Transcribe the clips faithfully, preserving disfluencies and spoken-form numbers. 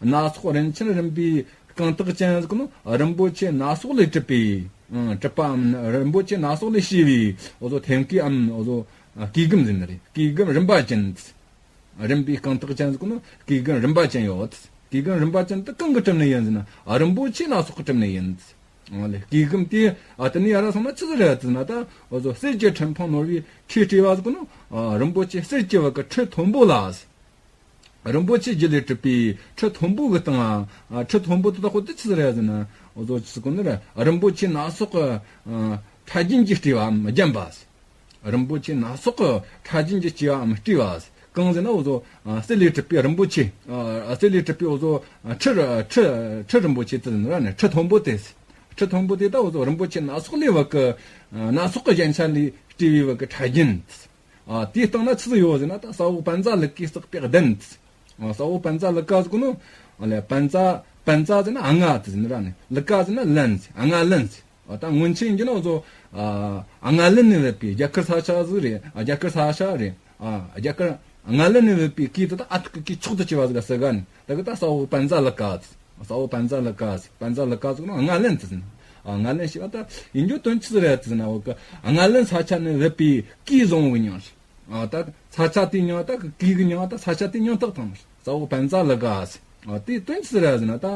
སྣ་ཚོགས་རིན་ཆེན་རིམ་པའི་རྐང་ཐག་ཅན་ཟེར་གོ་ནོ། རིན་པོ་ཆེ་སྣ་ཚོགས་ལས་གྲུབ་པའི། ཨང་། གྲུབ་པའམ་རིན་པོ་ཆེ་སྣ་ཚོགས་ལས་བྱས་པའི་འོ་ཟོ་ཐེམ་སྐས་འམ་འོ་ཟོ་སྐས་སྒམ་ཟེར་ནི་རེད། སྐས་སྒམ་རིམ་པ་ཅན། རིམ་པའི་རྐང་ཐག་ཅན་ཟེར་གོ་ནོ། སྐས་སྒམ་རིམ་པ་ཅན་ཡོད། སྐས་སྒམ་རིམ་པ་ཅན་དེ་གང་གིས་གྲུབ་ནི་ཡིན་ཟེར་ན། རིན་པོ་ཆེ་སྣ་ཚོགས་ཀྱིས་གྲུབ་ནི་ཡིན། ཨང་ལེ། སྐས་སྒམ་དེ་ཨ་དེ་ནས་ཡར་སོང་ན་ཆི་ཟིག་རེད་ཟེར་ན། ད་འོ་ཟོ་གསེར་གྱི་ཁྲི་འཕང་ནོར་བུའི་ཁྲི་སྤྲས་པ་ཟེར་གོ་ནོ། ཨ་རིན་པོ་ཆེ་གསེར་གྱི་བ་གི་ཁྲི་མཐོན་པོ་ལ། རིན་པོ་ཆེ་རྒྱུ་ལས་གྲུབ་པའི་ཁྲི་མཐོན་པོ་གི་སྟེང་ང་། ཨ་ཁྲི་མཐོན་པོ་དེ་དག་པོ་དེ་ཆི་ཟིག་རེད་ཟེར་ན། འོ་ཟོ་ཆི་ཟེར་གོ་ནི་རེད། རིན་པོ་ཆེ་སྣ་ཚོགས་ཀྱི་ཨ་ཕྲ་རྒྱན་གྱིས་སྤྲས་པའམ་བརྒྱན་པ། རིན་པོ་ཆེ་སྣ་ཚོགས་ཀྱི་ཕྲ་རྒྱན་གྱིས་སྤྲས་པའམ་སྤྲས་པ། གང་ཟེར་ན་འོ་ཟོ་ཨ་གསེར་ལས་གྲུབ་པའི་རིན་པོ་ཆེ། ཨ་གསེར་ལས་གྲུབ་པའི་འོ་ཟོ་ཨ་ཁྲི་ཁྲི་ཁྲི་རིན་པོ་ཆེ་དེ་ཟེར་ན་ར་ནི། ཁྲི་མཐོན་པོ་དེ། ཁྲི་མཐོན་པོ་དེ་ད་འོ་ཟོ་རིན་པོ་ཆེ་སྣ་ཚོགས་ལས་བ་གི་ཨ་སྣ་ཚོགས་ཀྱི་རྒྱན་ཆ་ལས་སྤྲས་པའི་བ་གི་ཕྲ་རྒྱན། ཨ་དེའི་སྟེང་ན་ཆི་ཟིག་ཡོད་ཟེར་ན། ད་ས་འོག་པཉྩ་ལི་ཀས་བརྩེགས་པའི་གདན། ཨ་ས་འོག་པཉྩ་ལི་ཀ་ཟེར་གོ་ནོ། ཨ་ལེ། པཉྩ་པཉྩ་ཟེར་ན་ཨ་ང་དེ་ཟེར་ན་ར་ནི། ལི་ཀ་ཟེར་ན་ལན་ཟེར། ཨ་ང་ལན་ཟེར། ཨ་ད་སྔོན་ཆད་ཡིན་རྒྱུ་ན་འོ་ཟོ་ཨ་ཨ་ང་ལན་ནས་བབས་པའི་རྒྱ་གར་ས་ཆ་ཟིག་རེད། ཨ་རྒྱ་གར་ས་ཆ་རེད། ཨ་རྒྱ་གར་ཨ་ང་ལན་ནས་བབས་པའི་སྐས་དེ་ད་ཨ་ཐུར་གི་སྐས་མཆོག་ཏུ་གྱུར་པ་ཟིག་ལ་ཟེར་ག་ནི། ད་གི་ད་ས་འོག་པཉྩ་ལི་ཀ་ཟེར། ས་འོག་པཉྩ་ལི་ཀ་ཟེར། པཉྩ་ལི་ཀ་ཟེར་གོ་ནོ། ཨ་ང་ལན་དེ་ཟེར་ན། ཨ་ང་ལན་ཞེས་པ་ད་ཡིན་རྒྱུ་དོན་ཆི་ཟིག་རེད་ཟེར་ན། འོ་གི་ཨ་ང་ལན་ས་ཆ་ནས་བབས་པའི་སྐས་བཟང་བོ་གི་མྱིང་ཟེར། ཨ་ད་ས་ཆ་དེའི་མྱིང་ད་གི་སྐས་གི་མྱིང་ད་ས་ཆ་དེའི་མྱིང་བཏགས་བཏང་ནི། ས་འོག་པཉྩ་ལི་ཀ་ཟེར། ཨ་དེའི་དོན་ཆི་ཟིག་རེད་ཟེར་ན། ད་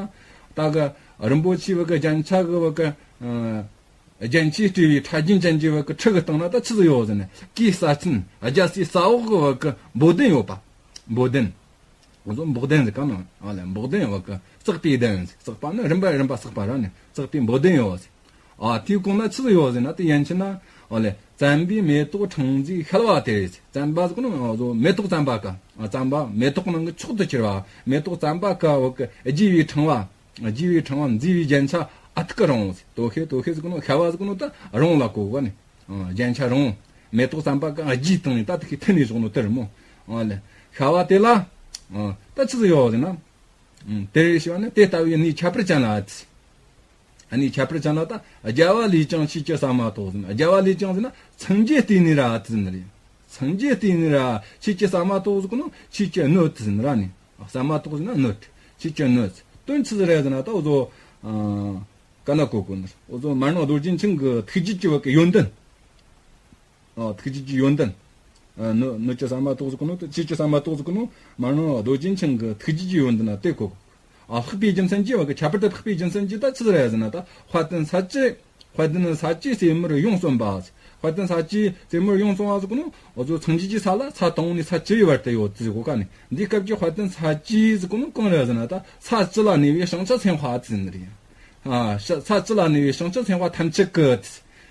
ད་གི་རིན་པོ་ཆེ་བ་གི་རྒྱན་ཆ་གི་བ་གི་ཨ་རྒྱན་གྱིས་སྤྲས་པའི་ཕྲ་རྒྱན་ཅན་གྱི་བ་གི་ཁྲི་གི་སྟེང་ན་ད་ཆི་ཟིག་ཡོད་ཟེར་ན། གོས་ས་ཆེན། རྒྱལ་སའི་ས་འོག་གི་བ་གི་འབོལ་གདན་ཡོད་པ། འབོལ་གདན། འོ་ཟོ་འབོག་གདན་ཟེར་ག་ནོ། ཨ་ལེ། འབོག་གདན་བ་གི་བརྩེགས་པའི་གདན་ཟེར། བརྩེགས་པ་ནི་རིམ་པ་རིམ་པ་བརྩེགས་པ་ར་ནི། བརྩེགས་པའི་འབོག་གདན་ཡོད་ཟེར། ཨ་དེའི་གོང་ན་ཆི་ཟིག་ཡོད་ཟེར་ན། དེ་ཡན་ཆད་ན། ཨ་ལེ། བཙན་པོའི་མེ་ཏོག་ཕྲེང་མཛེས་ཤལ་བ་དེར་ཟེར། བཙན་པ་ཟེར་གོ་ནོ། འོ་ཟོ་མེ་ཏོག་བཙན་པ་ཀ། ཨ་བཙན་པ་མེ་ཏོག་ནང་གི་མཆོག་ཏུ་གྱུར་པ། མེ་ཏོག་བཙན་པ་ཀ་བ་གི་རྒྱས་པའི་ཕྲེང་བ། རྒྱས་པའི་ཕྲེང་བ་མཛེས་པའི་རྒྱན་ཆ་ཨ་ཐུར་གི་རིང་བོ་ཟེར། དོ་ཤལ། དོ་ཤལ་ཟེར་གོ་ནོ། ཤལ་བ་ཟེར་གོ་ནོ་ད་རིང་བོ་ལ་གོ་ག་ནི། ཨ་རྒྱན་ཆ་རིང་བོ། མེ་ཏོག་བཙན་པ་ཀ་རྒྱས་བཏང་ནས་ད་དེ་གི་འཐེན་ནས་བཞག་ནོ་དེ་རེད་མོ། ཨ་ལེ། ཤལ་བ་དེ་ལ། ཨ་ད་ཆི་ཟིག་ཡོད་ཟེར་ན། ཨ་དེར་ཞེས་པ་ནི་དེ་ལྟ་བུའི་གནས་ཁྱད་པར་ཅན་ལ་ཟེར། གནས་ཁྱད་པར་ཅན་ལ་ད་རྒྱལ་བ་ལས་ཀྱང་ཆོས་ཀྱི་ཟ་མ་ཏོག་ཟེར་ན། རྒྱལ་བ་ལས་ཀྱང་ཟེར་ན་སངས་རྒྱས་བསྟེན་ནས་ར་ཟེར་ནི་རེད། སངས་རྒྱས་བསྟེན་ནས་ར་ཆོས་ཀྱི་ཟ་མ་ཏོག་ཟེར་གོ་ནོ། ཆོས་ཀྱི་སྣོད་ཟེར་ནི་ར་ནི། ཟ་མ་ཏོག་ཟེར་ན་སྣོད། ཆོས་ཀྱི་སྣོད། དོན་ཆི་ཟིག་རེད་ཟེར་ན། ད་འོ་ཟོ་ཨ་ག་ན་གོ་གོ་ནི། འོ་ཟོ་མ་ཎི་རྡོ་རྗེ་འཆང་གི་ཐུགས་རྗེ་གི་བ་གི་ཡོན་ཏན། ཨ་ཐུགས་རྗེ་གི་ཡོན་ཏན། ཨ་སྣོད་སྣོད་ཀྱི་ཟ་མ་ཏོག་ཟེར་གོ་ནོ། ད་ཆོས་ཀྱི་ཟ་མ་ཏོག་ཟེར་གོ་ནོ། མ་ཎི་རྡོ་རྗེ་འཆང་གི་ཐུགས་རྗེ་གི་ཡོན་ཏན་ལ་དེ་གོ། ཨ་འཕགས་པའི་རྒྱུ་མཚན་གྱིས་བ་གི། ཁྱད་པར་དུ་འཕགས་པའི་རྒྱུ་མཚན་གྱིས་ད་ཆི་ཟིག་རེད་ཟེར་ན། ད་དཔལ་ལྡན་ས་བཅུ། དཔལ་ལྡན་ས་བཅུའི་རྩེ་མོར་ཡོངས་གསོན་པ་ཟེར། དཔལ་ལྡན་ས་བཅུའི་རྩེ་མོར་ཡོངས་གསོན་པ་ཟེར་གོ་ནོ། འོ་ཟོ་སངས་རྒྱས་ཀྱི་ས་ལ་ས་དང་པོ་ནས་ས་བཅུ་བའི་བར་དུ་ཡོད་ཟེར་གོ་ག་ནི། འདིའི་སྐབས་ཀྱི་དཔལ་ལྡན་ས་བཅུ་ཟེར་གོ་ནོ་གང་རེད་ཟེར་ན། ད་ས་བཅུ་ལ་གནས་པའི་བྱང་ཆུབ་སེམས་དཔའ་ཟེར་ནི་རེད། ཨ་ས་ས་བཅུ་ལ་གནས་པའི་བྱང་ཆུབ་སེམས་དཔའ་ཐམས་ཅད་ཀྱི་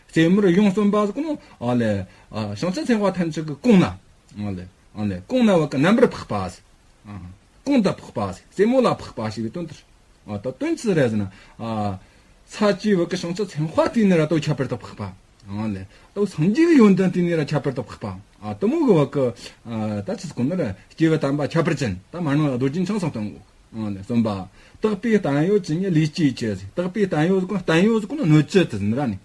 རྩེ་མོར་ཡོངས་གསོན་པ་ཟེར་གོ་ནོ། ཨ་ལེ། ཨ་བྱང་ཆུབ་སེམས་དཔའ་ཐམས་ཅད་ཀྱི་གོང་ན། ཨ་ལེ། ཨ་ལེ། གོང་ན་བ་གི་རྣམ་པར་འཕགས་པ་ཟེར། ཨ་གོང་དུ་འཕགས་པ་ཟེར། རྩེ་མོ་ལ་འཕགས་པ་ཞེས་པའི་དོན་དེར། ཨ་ད་དོན་ཆི་རེད་ཟེར་ན། ཨ་ས་བཅུའི་བ་གི་བྱང་ཆུབ་སེམས་དཔའ་བསྟེན་ནས་ར་དོ་ཁྱད་པར་དུ་འཕགས་པ། ཨ་ལེ། དོ་སངས་རྒྱས་ཀྱི་ཡོན་ཏན་བསྟེན་ནས་ར་ཁྱད་པར་དུ་འཕགས་པ། ཨ་དེ་མོ་གི་བ་གི། ཨ་ད་ཆི་ཟེར་གོ་ནི་རེད། སྐྱེས་བུ་དམ་པ་ཁྱད་པར་ཅན། ད་མ་ཎི་རྡོ་རྗེ་འཆང་སོང་སྟོན་གོ། ཨ་ལེ། གསུམ་པ། དག་པའི་བརྟན་གཡོ་བཅུ་གཉིས་ལས་སྐྱེས་ཀྱི་ཟེར། དག་པའི་བརྟན་གཡོ་ཟེར་གོ་ནོ། བརྟན་གཡོ་ཟེར་གོ་ནོ་སྣོད་བཅུད་དེ་ཟེར་ནི་ར་ནི།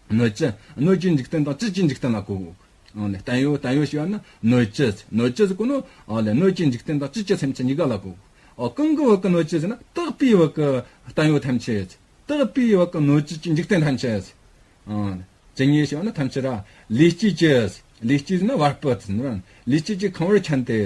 སྣོད་བཅུད། སྣོད་ཀྱི་འཇིག་རྟེན་དང་བཅུད་ཀྱི་འཇིག་རྟེན་ལ་གོ་དགོས། ཨང་ལེ། བརྟན་གཡོ། བརྟན་གཡོ་ཞེས་པ་ནི་སྣོད་བཅུད། སྣོད་བཅུད་ཟེར་གོ་ནོ། ཨང་ལེ། སྣོད་ཀྱི་འཇིག་རྟེན་དང་བཅུད་ཀྱི་སེམས་ཅན་གཉིས་ཀ་ལ་གོ། ཨོ་གང་གི་བ་གི་སྣོད་བཅུད་ཟེར་ན། དག་པའི་བ་གི་བརྟན་གཡོ་ཐམས་ཅད། དག་པའི་བ་གི་སྣོད་བཅུད་ཀྱི་འཇིག་རྟེན་ཐམས་ཅད། ཨང་ལེ། བཅུ་གཉིས་ཞེས་པ་ནི་ཐམས་ཅད་ར། ལས་སྐྱེས་ཀྱི། ལས་སྐྱེས་ཟེར་ན་བ་སྤུ་ཟེར་ན་ར། ལས་སྐྱེས་ཀྱི་ཁང་བར་མཁྱེན་ཏེ།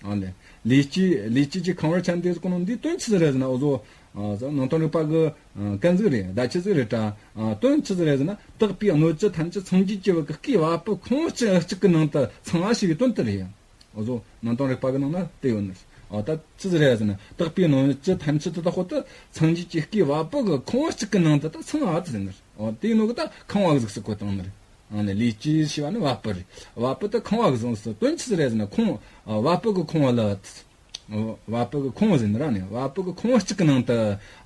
ཨ་ལེ། ལས་སྐྱེས། ལས་སྐྱེས་ཀྱི་ཁང་བར་མཁྱེན་ཏེ་ཟེར་གོ་ནོ་འདི་དོན་ཆི་ཟིག་རེད་ཟེར་ན། འོ་ཟོ། ཨ་ཟོ་ནང་དོན་རིག་པ་གི་ཨ་ཀན་ཟིག་རེད། བརྡ་ཆད་ཟིག་རེད་དྲ། ཨ་དོན་ཆི་ཟིག་རེད་ཟེར་ན། དག་པའི་སྣོད་བཅུད་ཐམས་ཅད་སངས་རྒྱས་ཀྱི་བ་གི་སྐུའི་བ་སྤུ་ཁོང་བུ་གཅིག་གི་ནང་དུ་ཚང་བ་ཞིག་གི་དོན་དེ་རེད་ཡ། འོ་ཟོ་ནང་དོན་རིག་པ་གི་ནང་ན་དེ་ཡོད་ནི། ཨ་ད་ཆི་ཟིག་རེད་ཟེར་ན། དག་པའི་སྣོད་བཅུད་ཐམས་ཅད་དེ་དག་པོ་དེ་སངས་རྒྱས་ཀྱི་སྐུའི་བ་སྤུ་གི་ཁོང་བུ་གཅིག་གི་ནང་དུ་ད་ཚང་བ་དེ་ཟེར་ནི། ཨ་དེའི་ནང་གི་ད་ཁང་བ་གཟུགས་སུ་བཀོད་བཏང་ནི་རེད། ཨ་ནི་ལས་སྐྱེས་ཞེས་པ་ནི་བ་སྤུ་རེད། བ་སྤུ་དེ་ཁང་བ་གི་གཟུགས་སུ། དོན་ཆི་ཟིག་རེད་ཟེར་ན། ཁོང་བ་སྤུ་གི་ཁོང་བ་ལ། བ་སྤུ་གི་ཁོང་བ་ཟེར་ནི་ར་ནི། བ་སྤུ་གི་ཁོང་བ་གཅིག་གི་ནང་དུ་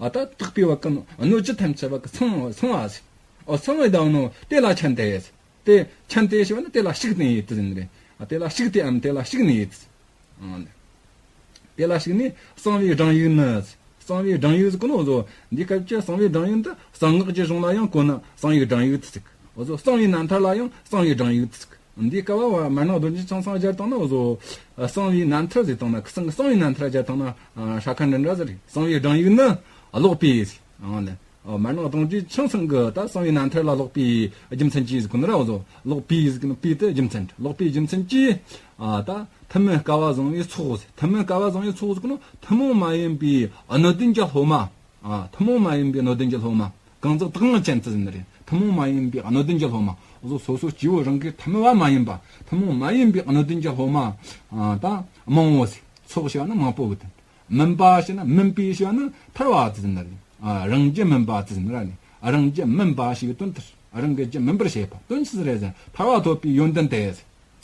ཨ་ད་དག་པའི་བ་གི་སྣོད་བཅུད་ཐམས་ཅད་བ་གི་ཚང་ཚང་བ་ཟེར། ཨོ་ཚང་བའི་ད་ནོ་དེ་ལ་མཁྱེན་ཏེ་ཟེར། དེ་མཁྱེན་ཏེ་ཞེས་པ་ནི་དེ་ལ་ཞུགས་ནས་ཡོད་དེ་ཟེར་ནི་རེད། ཨ་དེ་ལ་ཞུགས་ཏེའམ་དེ་ལ་ཞུགས་ནས་ཡོད་དེ། ཨང་། དེ་ལ་ཞུགས་ནས་གསང་བའི་སྒྲིང་ཡིག་ནི། གསང་བའི་སྒྲིང་ཡིག་ཟེར་གོ་ནོ་ཟོ། འདིའི་སྐབས་ཀྱི་གསང་བའི་སྒྲིང་ཡིག་འདི་གསང་སྔགས་ཀྱི་གཞུང་ལ་ཡང་གོ་ན་གསང་བའི་སྒྲིང་ཡིག་ཏུ་ཟེར། འོ་ཟོ་གསང་བའི་རྣམ་ཐར་ལ་ཡང་གསང་བའི་སྒྲིང་ཡིག་ཏུ་ཟེར། འདི་སྐབས་བ་མར་ནག་རྡོ་རྗེ་འཆང་ཚང་སྦྱར་བཏང་ན་འོ་བཟོ། གསང་བའི་རྣམ་ཐར་ཟེར་བཏང་ན་ཁུ་སང་གི་གསང་བའི་རྣམ་ཐར་སྦྱར་བཏང་ན་ཧྲ་ཁ་འདྲ་འདྲ་ཟེར། གསང་བའི་སྒྲུང་ཡིག་ནི་ཀློག་པའི་ཟེར། ཨང་ལེ། མར་ནག་རྡོ་རྗེ་འཆང་ཚང་གི་ད་གསང་བའི་རྣམ་ཐར་ལ་ཀློག་པའི་རྒྱུ་མཚན་གྱིས་ཟེར་གོ་ནི་ར་འོ་བཟོ། ཀློག་པའི་ཟེར་གི་ནི་པའི་དེ་རྒྱུ་མཚན། ཀློག་པའི་རྒྱུ་མཚན་གྱིས་ད་ཐུན་མིན་སྐལ་བ་བཟང་བའི་ཚོགས་ཟེར། ཐུན་མིན་སྐལ་བ་བཟང་བའི་ཚོགས་ཟེར་གོ་ནི་ཐུན་མོང་མ་ཡིན་པའི་སྣོད་ལྡན་གྱི་སློབ་མ། ཨ། ཐུན་མོང་མ་ཡིན་པའི་སྣོད་ལྡན་གྱི་སློབ་མ། གང་ཟག་དག་དབང་ཅན་དུ་ཟིན་རེད། ཐུན་མོང་མ་ཡིན་པའི་སྣོད་ལྡན་གྱི་སློབ་མ། འོ་སོ་སོ་སྐྱེ་བོ་རང་གི་ཐུན་མོང་བ་མ་ཡིན་པ། ཐུན་མོང་མ་ཡིན་པའི་སྣོད་ལྡན་གྱི་སློབ་མ། ཨ། ད་མང་བོ་ཟེར། ཚོགས་ཞེས་པ་ནི་མང་པོ་གི་དོན། མིན་པ་ཞེས་ན་མིན་པའི་ཞེས་པ་ནི་ཐར་བ་དུ་ཟིན་རེད། ཨ། རང་རྒྱུད་མིན་པ་དུ་ཟིན་ར་ནི། རང་རྒྱུད་མིན་པ་ཞེས་པའི་དོན་དེར། རང་གི་རྒྱུད་མིན་པར་བྱེད་པ། དོན་ཅི་ཟིག་རེད་ཟེར་ན་ཐར་བ་ཐོབ་པའི་ཡོན་ཏན་དེ།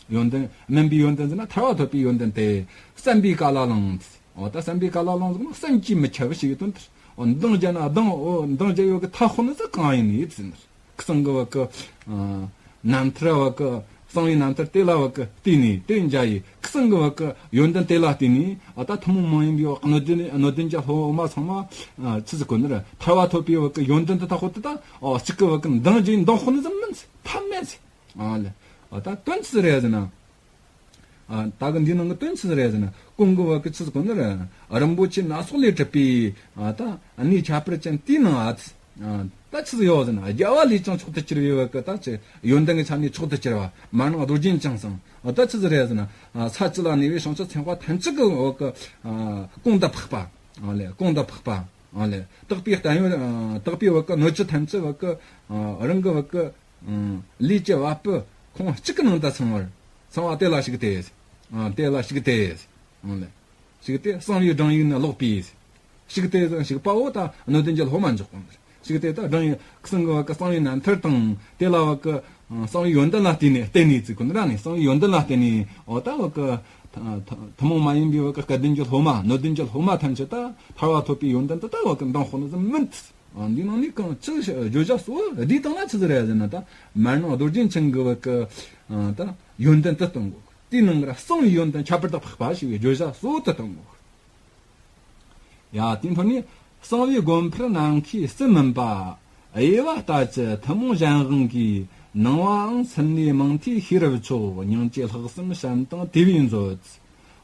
ཡོན་ཏན་མིན་པའི་ཡོན་ཏན་ཟེར་ན་ཐར་བ་ཐོབ་པའི་ཡོན་ཏན་དེ། བསམ་པའི་བཀའ་ལ་བླངས་ཏེ། འོ་ད་བསམ་པའི་བཀའ་ལ་བླངས་ཟེར་ན་བསམ་གྱིས་མི་ཁྱབ་པ་ཞིག་ཡོད་དོན་དེར། འོ་འདང་རྒྱག་ན་འདང་འོ་འདང་རྒྱག་ཡོད་གི་མཐའ་དཔག་ནི་ཟེར་གང་ཡིན་ནི་ཟེར་ན། ཁུ་སང་གི་བ་གི། ཨ། རྣམ་ཐར་བ་གི། གསང་བའི་རྣམ་ཐར་དེ་ལ་བ་གི་བལྟས་ནས་དེ་འཇའ་ཡི་ཁུ་སང་གི་བ་གི་ཡོན་ཏན་དེ་ལ་བལྟས་ནས། ཨ། ད་ཐུན་མོང་མ་ཡིན་པའི་བ་གི་སྣོད་ལྡན་སྣོད་ལྡན་གྱི་སློབ་མ་ཚང་མ། ཨ། ཆི་ཟིག་གོ་ནི་ར་ཐར་བ་ཐོབ་པའི་བ་གི་ཡོན་ཏན་དེ་ལྟ་ཁོ་དེ་ད། ཨ། གཅིག་གི་བ་གི་འདང་རྒྱག་འདང་དཔག་ནི་ཟེར་མིན་ཟེར་ཐབས་མེད་ཟེར། ཨ་ལེ། ཨ། ད་དོན་ཅི་རེད་ཟེར་ན། ཨ། ད་གི་འདི་ནང་གི་དོན་ཅི་རེད་ཟེར་ན། གོང་གི་བ་གི་ཆི་ཟིག་གོ་ནི་རེད། རིན་པོ་ཆེ་སྣ་ཚོགས་ལས་གྲུབ་པའི། ཨ། ད་གནས་ཁྱད་པར་ཅན་དེའི་ནང་ཨ། ད་ཆི་ཟིག་ཡོད་ཟེར་ན། རྒྱལ་བ་ལས་ཀྱང་མཆོག་ཏུ་གྱུར་པའི་བ་གི་ད་ཆི་ཡོན་ཏན་གྱི་ཆ་ནས་མཆོག་ཏུ་གྱུར་པ། མར་ནག་རྡོ་རྗེ་འཆང་ཟེར། ཨ། ད་ཆི་ཟིག་རེད་ཟེར་ན། ཨ། ས་བཅུ་ལ་གནས་པའི་བྱང་ཆུབ་སེམས་དཔའ་ཐམས་ཅད་ཀྱི་བ་གི། ཨ། གོང་དུ་འཕགས་པ། ཨ་ལེ། གོང་དུ་འཕགས་པ། ཨ་ལེ། དག་པའི་བསྟན་ཡོན། ཨ། དག་པའི་བ་གི་སྣོད་བཅུད་ཐམས་ཅད་བ་གི། ཨ། རང་གི་བ་གི། ཨ། ལུས་ཀྱི་བ་སྤུ་ཁོང་གཅིག་གི་ནང་དུ་ཚང་བར། ཚང་བ་དེ་ལ་ཞུགས་ཏེ། ཨ། དེ་ལ་ཞུགས་ཏེ། ཨ་ལེ། ཞུགས་ཏེ་གསང་བའི་སྒྲུང་ཡིག་ནི་ཀློག་པའི། ཞུགས་ཏེ་ཞུགས་པའོ་ད་སྣོད་ལྡན་གྱི་སློབ་མ་འཇོག་གོ་ནི། ཞུགས་ཏེ་ད་སྒྲུང་ཡིག་ཁུ་སང་གི་བ་གི་གསང་བའི་རྣམ་ཐར་དང་དེ་ལ་བ་གི། ཨ། གསང་བའི་ཡོན་ཏན་ལ་བརྟེན་ནས་བརྟེན་ནས་ཟེར་གོ་ནི་ར་ནི། གསང་བའི་ཡོན་ཏན་ལ་བརྟེན་ནས་འོ་ད་བ་གི། ཐ་ཐུན་མོང་མ་ཡིན་པའི་བ་གི་སྐལ་ལྡན་གྱི་སློབ་མ་སྣོད་ལྡན་གྱི་སློབ་མ་ཐམས་ཅད་ད་ཐར་བ་ཐོབ་པའི་ཡོན་ཏན་དེ་ད་བ་གི་འདང་དཔག་ནི་ཟེར་མིན། འདི་ནང་ནས་གང་ཅི་བརྗོད་བྱ་གཙོ་བོ་འདི་དང་ན་ཆི་ཟིག་རེད་ཟེར་ན། ད་མར་ནག་རྡོ་རྗེ་འཆང་གི་བ་གི། ཨ། ད་ཡོན་ཏན་དེ་སྟོན་གོ། དེའི་ནང་གི་ར་གསང་བའི་ཡོན་ཏན་ཁྱད་པར་དུ་འཕགས་པ་ཞེས་པའི་བརྗོད་བྱ་གཙོ་བོ་དེ་སྟོན་གོ། ཡ། དེའི་འཕྲོ་ནས་གསང་བའི་དགོན་པར་ནམ་མཁའི་སྲིད་མིན་པ། དབྱེ་བ་ལྟ་ཅི་ཐུན་མོང་གཞན་དབང་གིས། སྣང་བའང་ཚུལ་གནས་མིང་མཐའི་ཤེས་རབ་མཆོག་སྙིང་རྗེ་ལྷག་བསམ་བྱམས་དང་དེ་བས་མཛོད།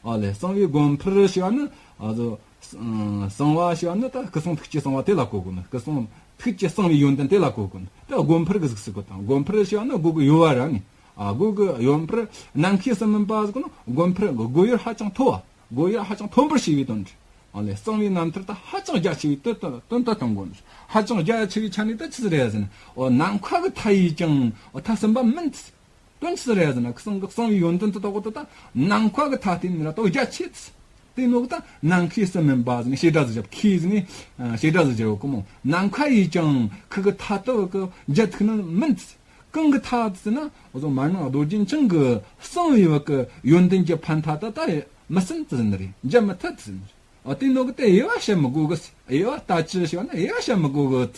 ཨ་ལེ། གསང་བའི་དགོན་པར་ཞེས་པ་ནི། ཨ་ཟོ། གསང་བ་ཞེས་པ་ནི་ད་སྐུ་གསུང་ཐུགས་ཀྱི་གསང་བ་དེ་ལ་གོ་དགོས་ནི། སྐུ་གསུང་ཐུགས་ཀྱི་གསང་བའི་ཡོན་ཏན་དེ་ལ་གོ་དགོས་ནི། ད་དགོན་པར་གི་གཟུགས་སུ་གོ་དང་། དགོན་པར་ཞེས་པ་ནི་སྒོ་གི་ཡོལ་བ་ར་ནི། ཨ། སྒོ་གི་ཡོལ་པར་ནམ་མཁའི་སྲིད་མིན་པ་ཟེར་གོ་ནི། དགོན་པར་གི་སྒོ་ཡོལ་ཧ་ཅང་མཐོ་བ། སྒོ་ཡོལ་ཧ་ཅང་མཐོན་པོར་ཞེས་པའི་དོན་ཏེ། ཨ་ལེ། གསང་བའི་རྣམ་ཐར་ད་ཧ་ཅང་རྒྱ་ཆེ་བའི་དོན་དུ་དོན་དུ་གཏོང་དགོས་ནི། ཧ་ཅང་རྒྱ་ཆེ་བའི་ཆ་ནས་ད་ཆི་ཟིག་རེད་ཟེར་ན། འོ་ནམ་མཁའ་གི་མཐའ་ཡས་ཀྱང་འོ་མཐའ་ཟིན་པ་མིན། དོན་ཅི་རེད་ཟེར་ན། ཁུ་སང་གི་གསང་བའི་ཡོན་ཏན་དེ་ལྟ་བུ་དེ་ད་ནམ་མཁའ་གི་མཐའ་སྟེང་ནས་ལ་ལྟ་བུ་རྒྱ་ཆེ། དེ་ནོ་གི་ད་ནམ་མཁའི་སྲིད་མིན་པ་ཟེར་ནས་བྱེད་སྒྲ་ཟིག་བརྒྱབ། མཁའི་ཟེར་ནས་བྱེད་སྒྲ་ཟིག་བརྒྱབ་གོ་མོ། ནམ་མཁའ་ཡས་ཀྱང་ཁུ་གི་མཐའ་ལྟ་བུ་གི་རྒྱ་ཐུག་ནི་མིན། གང་གི་མཐའ་ཟེར་ན། འོ་ཟོ་མར་ནག་རྡོ་རྗེ་འཆང་གི་གསང་བའི་བ་གི་ཡོན་ཏན་གྱི་ཕན་མཐའ་ད་ད་མི་ཟིན་ཟེར་ནི་རེད། འཇལ་མི་ཐུབ་ཟེར་ནི་རེད། ཨ། དེ་ནོ་གི་དེ་དབྱེ་བ་བྱེད་མི་དགོས་གི། དབྱེ་བ་ལྟ་ཅི་ཞེས་པ་ན་དབྱེ་བ་བྱེད་མི་དགོས་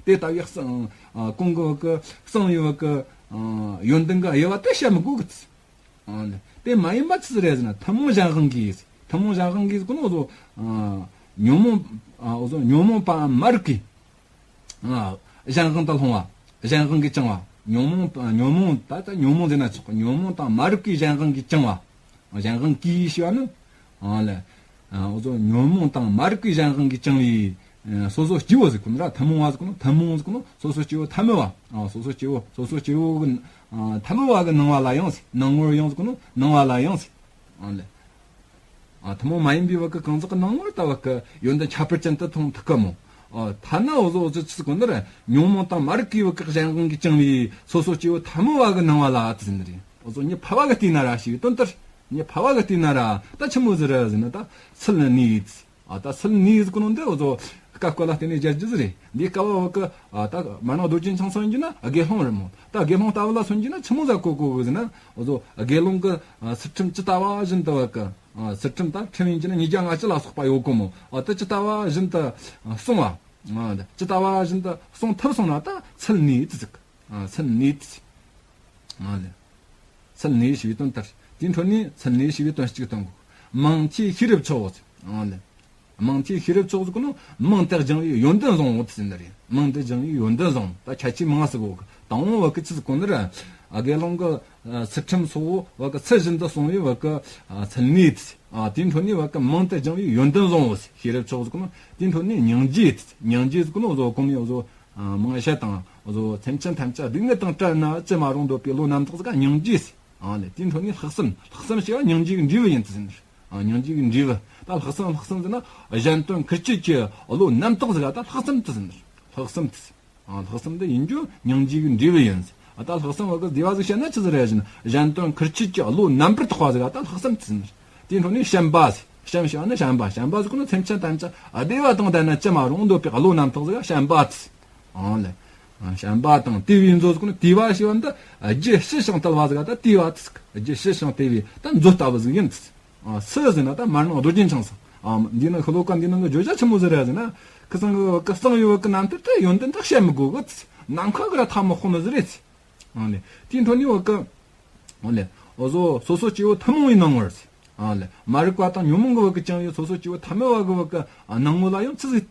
གི། དེ་ལྟ་བུའི་གསང་། ཨ། གོང་གི་བ་གི་གསང་བའི་བ་གི། ཨ། ཡོན་ཏན་གི་དབྱེ་བ་དེ་བྱེད་མི་དགོས་གི། ཨ། དེ་མ་ཡིན་པ་ཅི་ཟིག་རེད་ཟེར་ན། ཐུན་མོང་གཞན་དབང་གིས། ཐུན་མོང་གཞན་དབང་གིས་ཟེར་གོ་ནོ་འོ་ཟོ། ཨ། ཉོན་མོངས། ཨ། འོ་ཟོ་ཉོན་མོངས་པའམ་མ་རིག་པའི། ཨ། གཞན་དབང་དུ་ལྷུང་བ། གཞན་དབང་གིས་བཅིངས་པ། ཉོན་མོངས། ཉོན་མོངས་ད་ལྟ་ཉོན་མོངས་ཟེར་ན་ཆོག་གི། ཉོན་མོངས་དང་མ་རིག་པའི་གཞན་དབང་གིས་བཅིངས་པ། གཞན་དབང་གིས་ཞེས་པ་ནི། ཨ་ལེ། ཨ། འོ་ཟོ་ཉོན་མོངས་དང་མ་རིག་པའི་གཞན་དབང་གིས་བཅིངས་པའི། ཨ། སོ་སོ་སྐྱེ་བོ་ཟེར་གོ་ནི་ར། ཐུན་མོང་བ་ཟེར་གོ་ནོ། ཐུན་མོང་ཟེར་གོ་ནོ་སོ་སོ་སྐྱེ་བོ་ཐ་མལ་བ། ཨ། སོ་སོ་སྐྱེ་བོ་སོ་སོ་སྐྱེ་བོ་གི། ཨ། ཐ་མལ་བ་གི་སྣང་བ་ལ་ཡང་ཟེར། སྣང་ངོར་ཡང་ཟེར་གོ་ནོ་སྣང་བ་ལ་ཡང་ཟེར། ཨ་ལེ། ཨ། ཐུན་མོང་མ་ཡིན་པའི་བ་གི་གང་ཟག་གི་སྣང་ངོར་ལྟ་བ་གི་ཡོན་ཏན་ཁྱད་པར་ཅན་དུ་མཐོང་ཐུབ་གི་མོ། ཨ། ཐ་ན་འོ་ཟོ་འོ་ཟོ་ཅི་ཟེར་གོ་ནི་ར། ཉོན་མོངས་དང་མ་རིག་པའི་བ་གི་གཞན་དབང་གིས་བཅིངས་པའི་སོ་སོ་སྐྱེ་བོ་ཐ་མལ་བ་གི་སྣང་བ་ལ་ཟེར་ནི་རེད། འོ་ཟོ་མྱི་ཕལ་བ་གི་བལྟས་ན་ར་ཞེས་པའི་དོན་ལྟར། མྱི་ཕལ་བ་གི་བལྟས་ན་ར་ད་ཆི་མོ་ཟིག་རེད་ཟེར་ན། ད་ཚུལ་གནས། ཨ། ད་ཚུལ་གནས་ཟེར་གོ་ནོ་འདི་འོ་ཟོ་སྐབས་སྐབས་ལ་བརྟེན་ནས་སྦྱར་རྒྱུ་ཟིག་རེད། འདི་སྐབས་བ་བ་གི། ཨ། ད་མར་ནག་རྡོ་རྗེ་འཆང་སོང་རྒྱུ་ན་དགེ་སློང་རེད་མོ། ད་དགེ་སློང་ལྟ་བུ་ལ་སོང་རྒྱུ་ན་ཆི་མོ་ཟིག་གོ་དགོས་གི་ཟེར་ན། འོ་ཟོ་དགེ་སློང་གི། ཨ། ཚུལ་ཁྲིམས་ཇི་ལྟ་བ་བཞིན་དུ་བ་གི། ཨ། ཚུལ་ཁྲིམས་ད་ཁྲིམས་ཡིན་རྒྱུ་ན་ཉིས་བརྒྱ་ལྔ་བཅུ་ལ་སོགས་པ་ཡོད་གོ་མོ། ཨ། དེ་ཇི་ལྟ་བ་བཞིན་དུ་སྲུང་བ། ཨ། ཇི་ལྟ་བ་བཞིན་དུ་སྲུང་ཐུབ་སོང་ན་ད་ཚུལ་གནས་དེ་ཟིག། ཨ། ཚུལ་གནས་དེ། ཨ་ལེ། ཚུལ་གནས་ཞེས་པའི་དོན་ལྟར། དེའི་འཕྲོ་ནས་ཚུལ་གནས་ཞེས་པའི་དོན་གཅིག་སྟོན་དགོས། མིང་མཐའི་ཤེས་རབ་མཆོག་ཟེར། ཨ་ལེ། མིང་མཐའི་ཤེས་རབ་མཆོག་ཟེར་གོ་ནོ་མིང་དེ་སྦྱང་བའི་ཡོན་ཏན་བཟང་བོ་དེ་ཟེར་ནི་རེད། མིང་དེ་སྦྱང་བའི་ཡོན་ཏན་བཟང་བོ། ད་ཁྱད་ཆོས་མང་ཟེར་གོ་གི། དང་པོ་བ་གི་ཆི་ཟེར་གོ་ནི་ར། ཨ། དགེ་སློང་གི། ཚུལ་ཁྲིམས་སོགས་བོད་གི་ཚུལ་བཞིན་དུ་སྲུང་བའི་བོད་གི་ཚུལ་གནས་དེ། དེའི་འཕྲོ་ནས་བོད་གི་མིང་དུ་བགྱང་བའི་ཡོན་ཏན་བཟང་བོ་ཤེས་རབ་མཆོག་ཟེར་གོ་ནོ། དེའི་འཕྲོ་ནས་སྙིང་རྗེ་དེ། སྙིང་རྗེ་ཟེར་གོ་ནོ་བཟོ་གོ་མི་བཟོ་མང་ཤས་དང་བཟོ་སེམས་ཅན་ཐམས་ཅད་སྡུག་བསྔལ་དང་བྲལ་ན་ཅི་མ་རུང་འདོད་པའི་བློ་རྣམ་དག་ཟིག་ག་སྙིང་རྗེ་ཟེར། ཨ་ལེ། དེའི་འཕྲོ་ནས་ལྷག་བསམ། ལྷག་བསམ་ཞེས་པ་སྙིང་རྗེ་གི་འབྲས་བུ་ཡིན་ཏེ་ཟེར། ཨ། སྙིང་རྗེ་གི་འབྲས་བུ། ད་ལྷག་བསམ་ལྷག་བསམ་ཟེར་ན་གཞན་དོན་ཁུར་ཆེད་ཀྱི་བློ་རྣམ་དག་ཟིག་ག་ད་ལྷག་བསམ་དེ་ཟེར། ལྷག་བསམ་དེ་ཟེར། ཨ། ལྷག་བསམ་དེ་ཡིན་རྒྱུ་སྙིང་རྗེ་གི་འབྲས་བུ་ཡིན་ཟེར། ཨ། ད་ལྷག་བསམ་བ་གི་བདེ་བ་ཟིག་བཤད་ན་ཆི་ཟིག་རེད་ཟེར་ན། གཞན་དོན་ཁུར་ཆེད་ཀྱི་བློ་རྣམ་པར་དག་པ་ཟིག་ག་ད་ལྷག་བསམ་དེ་ཟེར། དེའི་འཕྲོ་ནས་བྱམས་པ་ཟེར། བྱམས་ཞེས་པ་ནི་བྱམས་པ། བྱམས་པ་ཟེར་གོ་ནོ་སེམས་ཅན་ཐམས་ཅད་བདེ་བ་དང་ལྡན་ན་ཅི་མ་རུང་འདོད་པའི་བློ་རྣམ་དག་ཟིག་ག་བྱམས་པ་དེ་ཟེར། ཨང་ལེ། བྱམས་པ་དང་དེ་བས་མཛོད་ཟེར་གོ་ནོ་དེ་བ་ཞེས་པ་འདི་རྒྱུ་ཞི་ཞིང་དུལ་བ་ཟིག་ག་ད་དེ་བ་དེ་ཟེར། རྒྱུ་ཞི་ཞིང་དུལ་བའི་ད་མཛོད་ལྟ་བུ་ཟིག་ཡིན་དེ་ཟེར། སུ་ཟེར་ན་ད་མར་ནང་རྡོ་རྗེ་འཆང་ཟེར། འདི་ནང་ཤོ་ལོ་ཀ་འདི་ནང་གི་བརྗོད་བྱ་ཆི་མོ་ཟིག་རེད་ཟེར་ན། ཁི་སང་གི་བོད་གི་གསང་བའི་བོད་གི་རྣམ་ཐར་དེ་ཡོན་ཏན་དག་བཤད་མི་དགོས་གི་ཟེར། ནམ་མཁའ་གི་ར་ཐལ་མོ་སྦྱར་ནི་ཟིག་རེད་ཟེར། ཨང་ལེ། དེའི་འཕྲོ་ནས་བོད་གི། ཨང་ལེ། འོ་བཟོ་སོ་སོ་སྐྱེ་བོ་ཐུན་མོང་བའི་སྣང་ངོར་ཟེར། ཨང་ལེ། མ་རིག་པ་དང་ཉོན་མོངས་ཀྱི་བོད་གི་བཅིངས་པའི་སོ་སོ་སྐྱེ་བོ་ཐ་མལ་བ་གི་བོད་གི་སྣང་ངོ་ལ་ཡང་ཆི་ཟིག་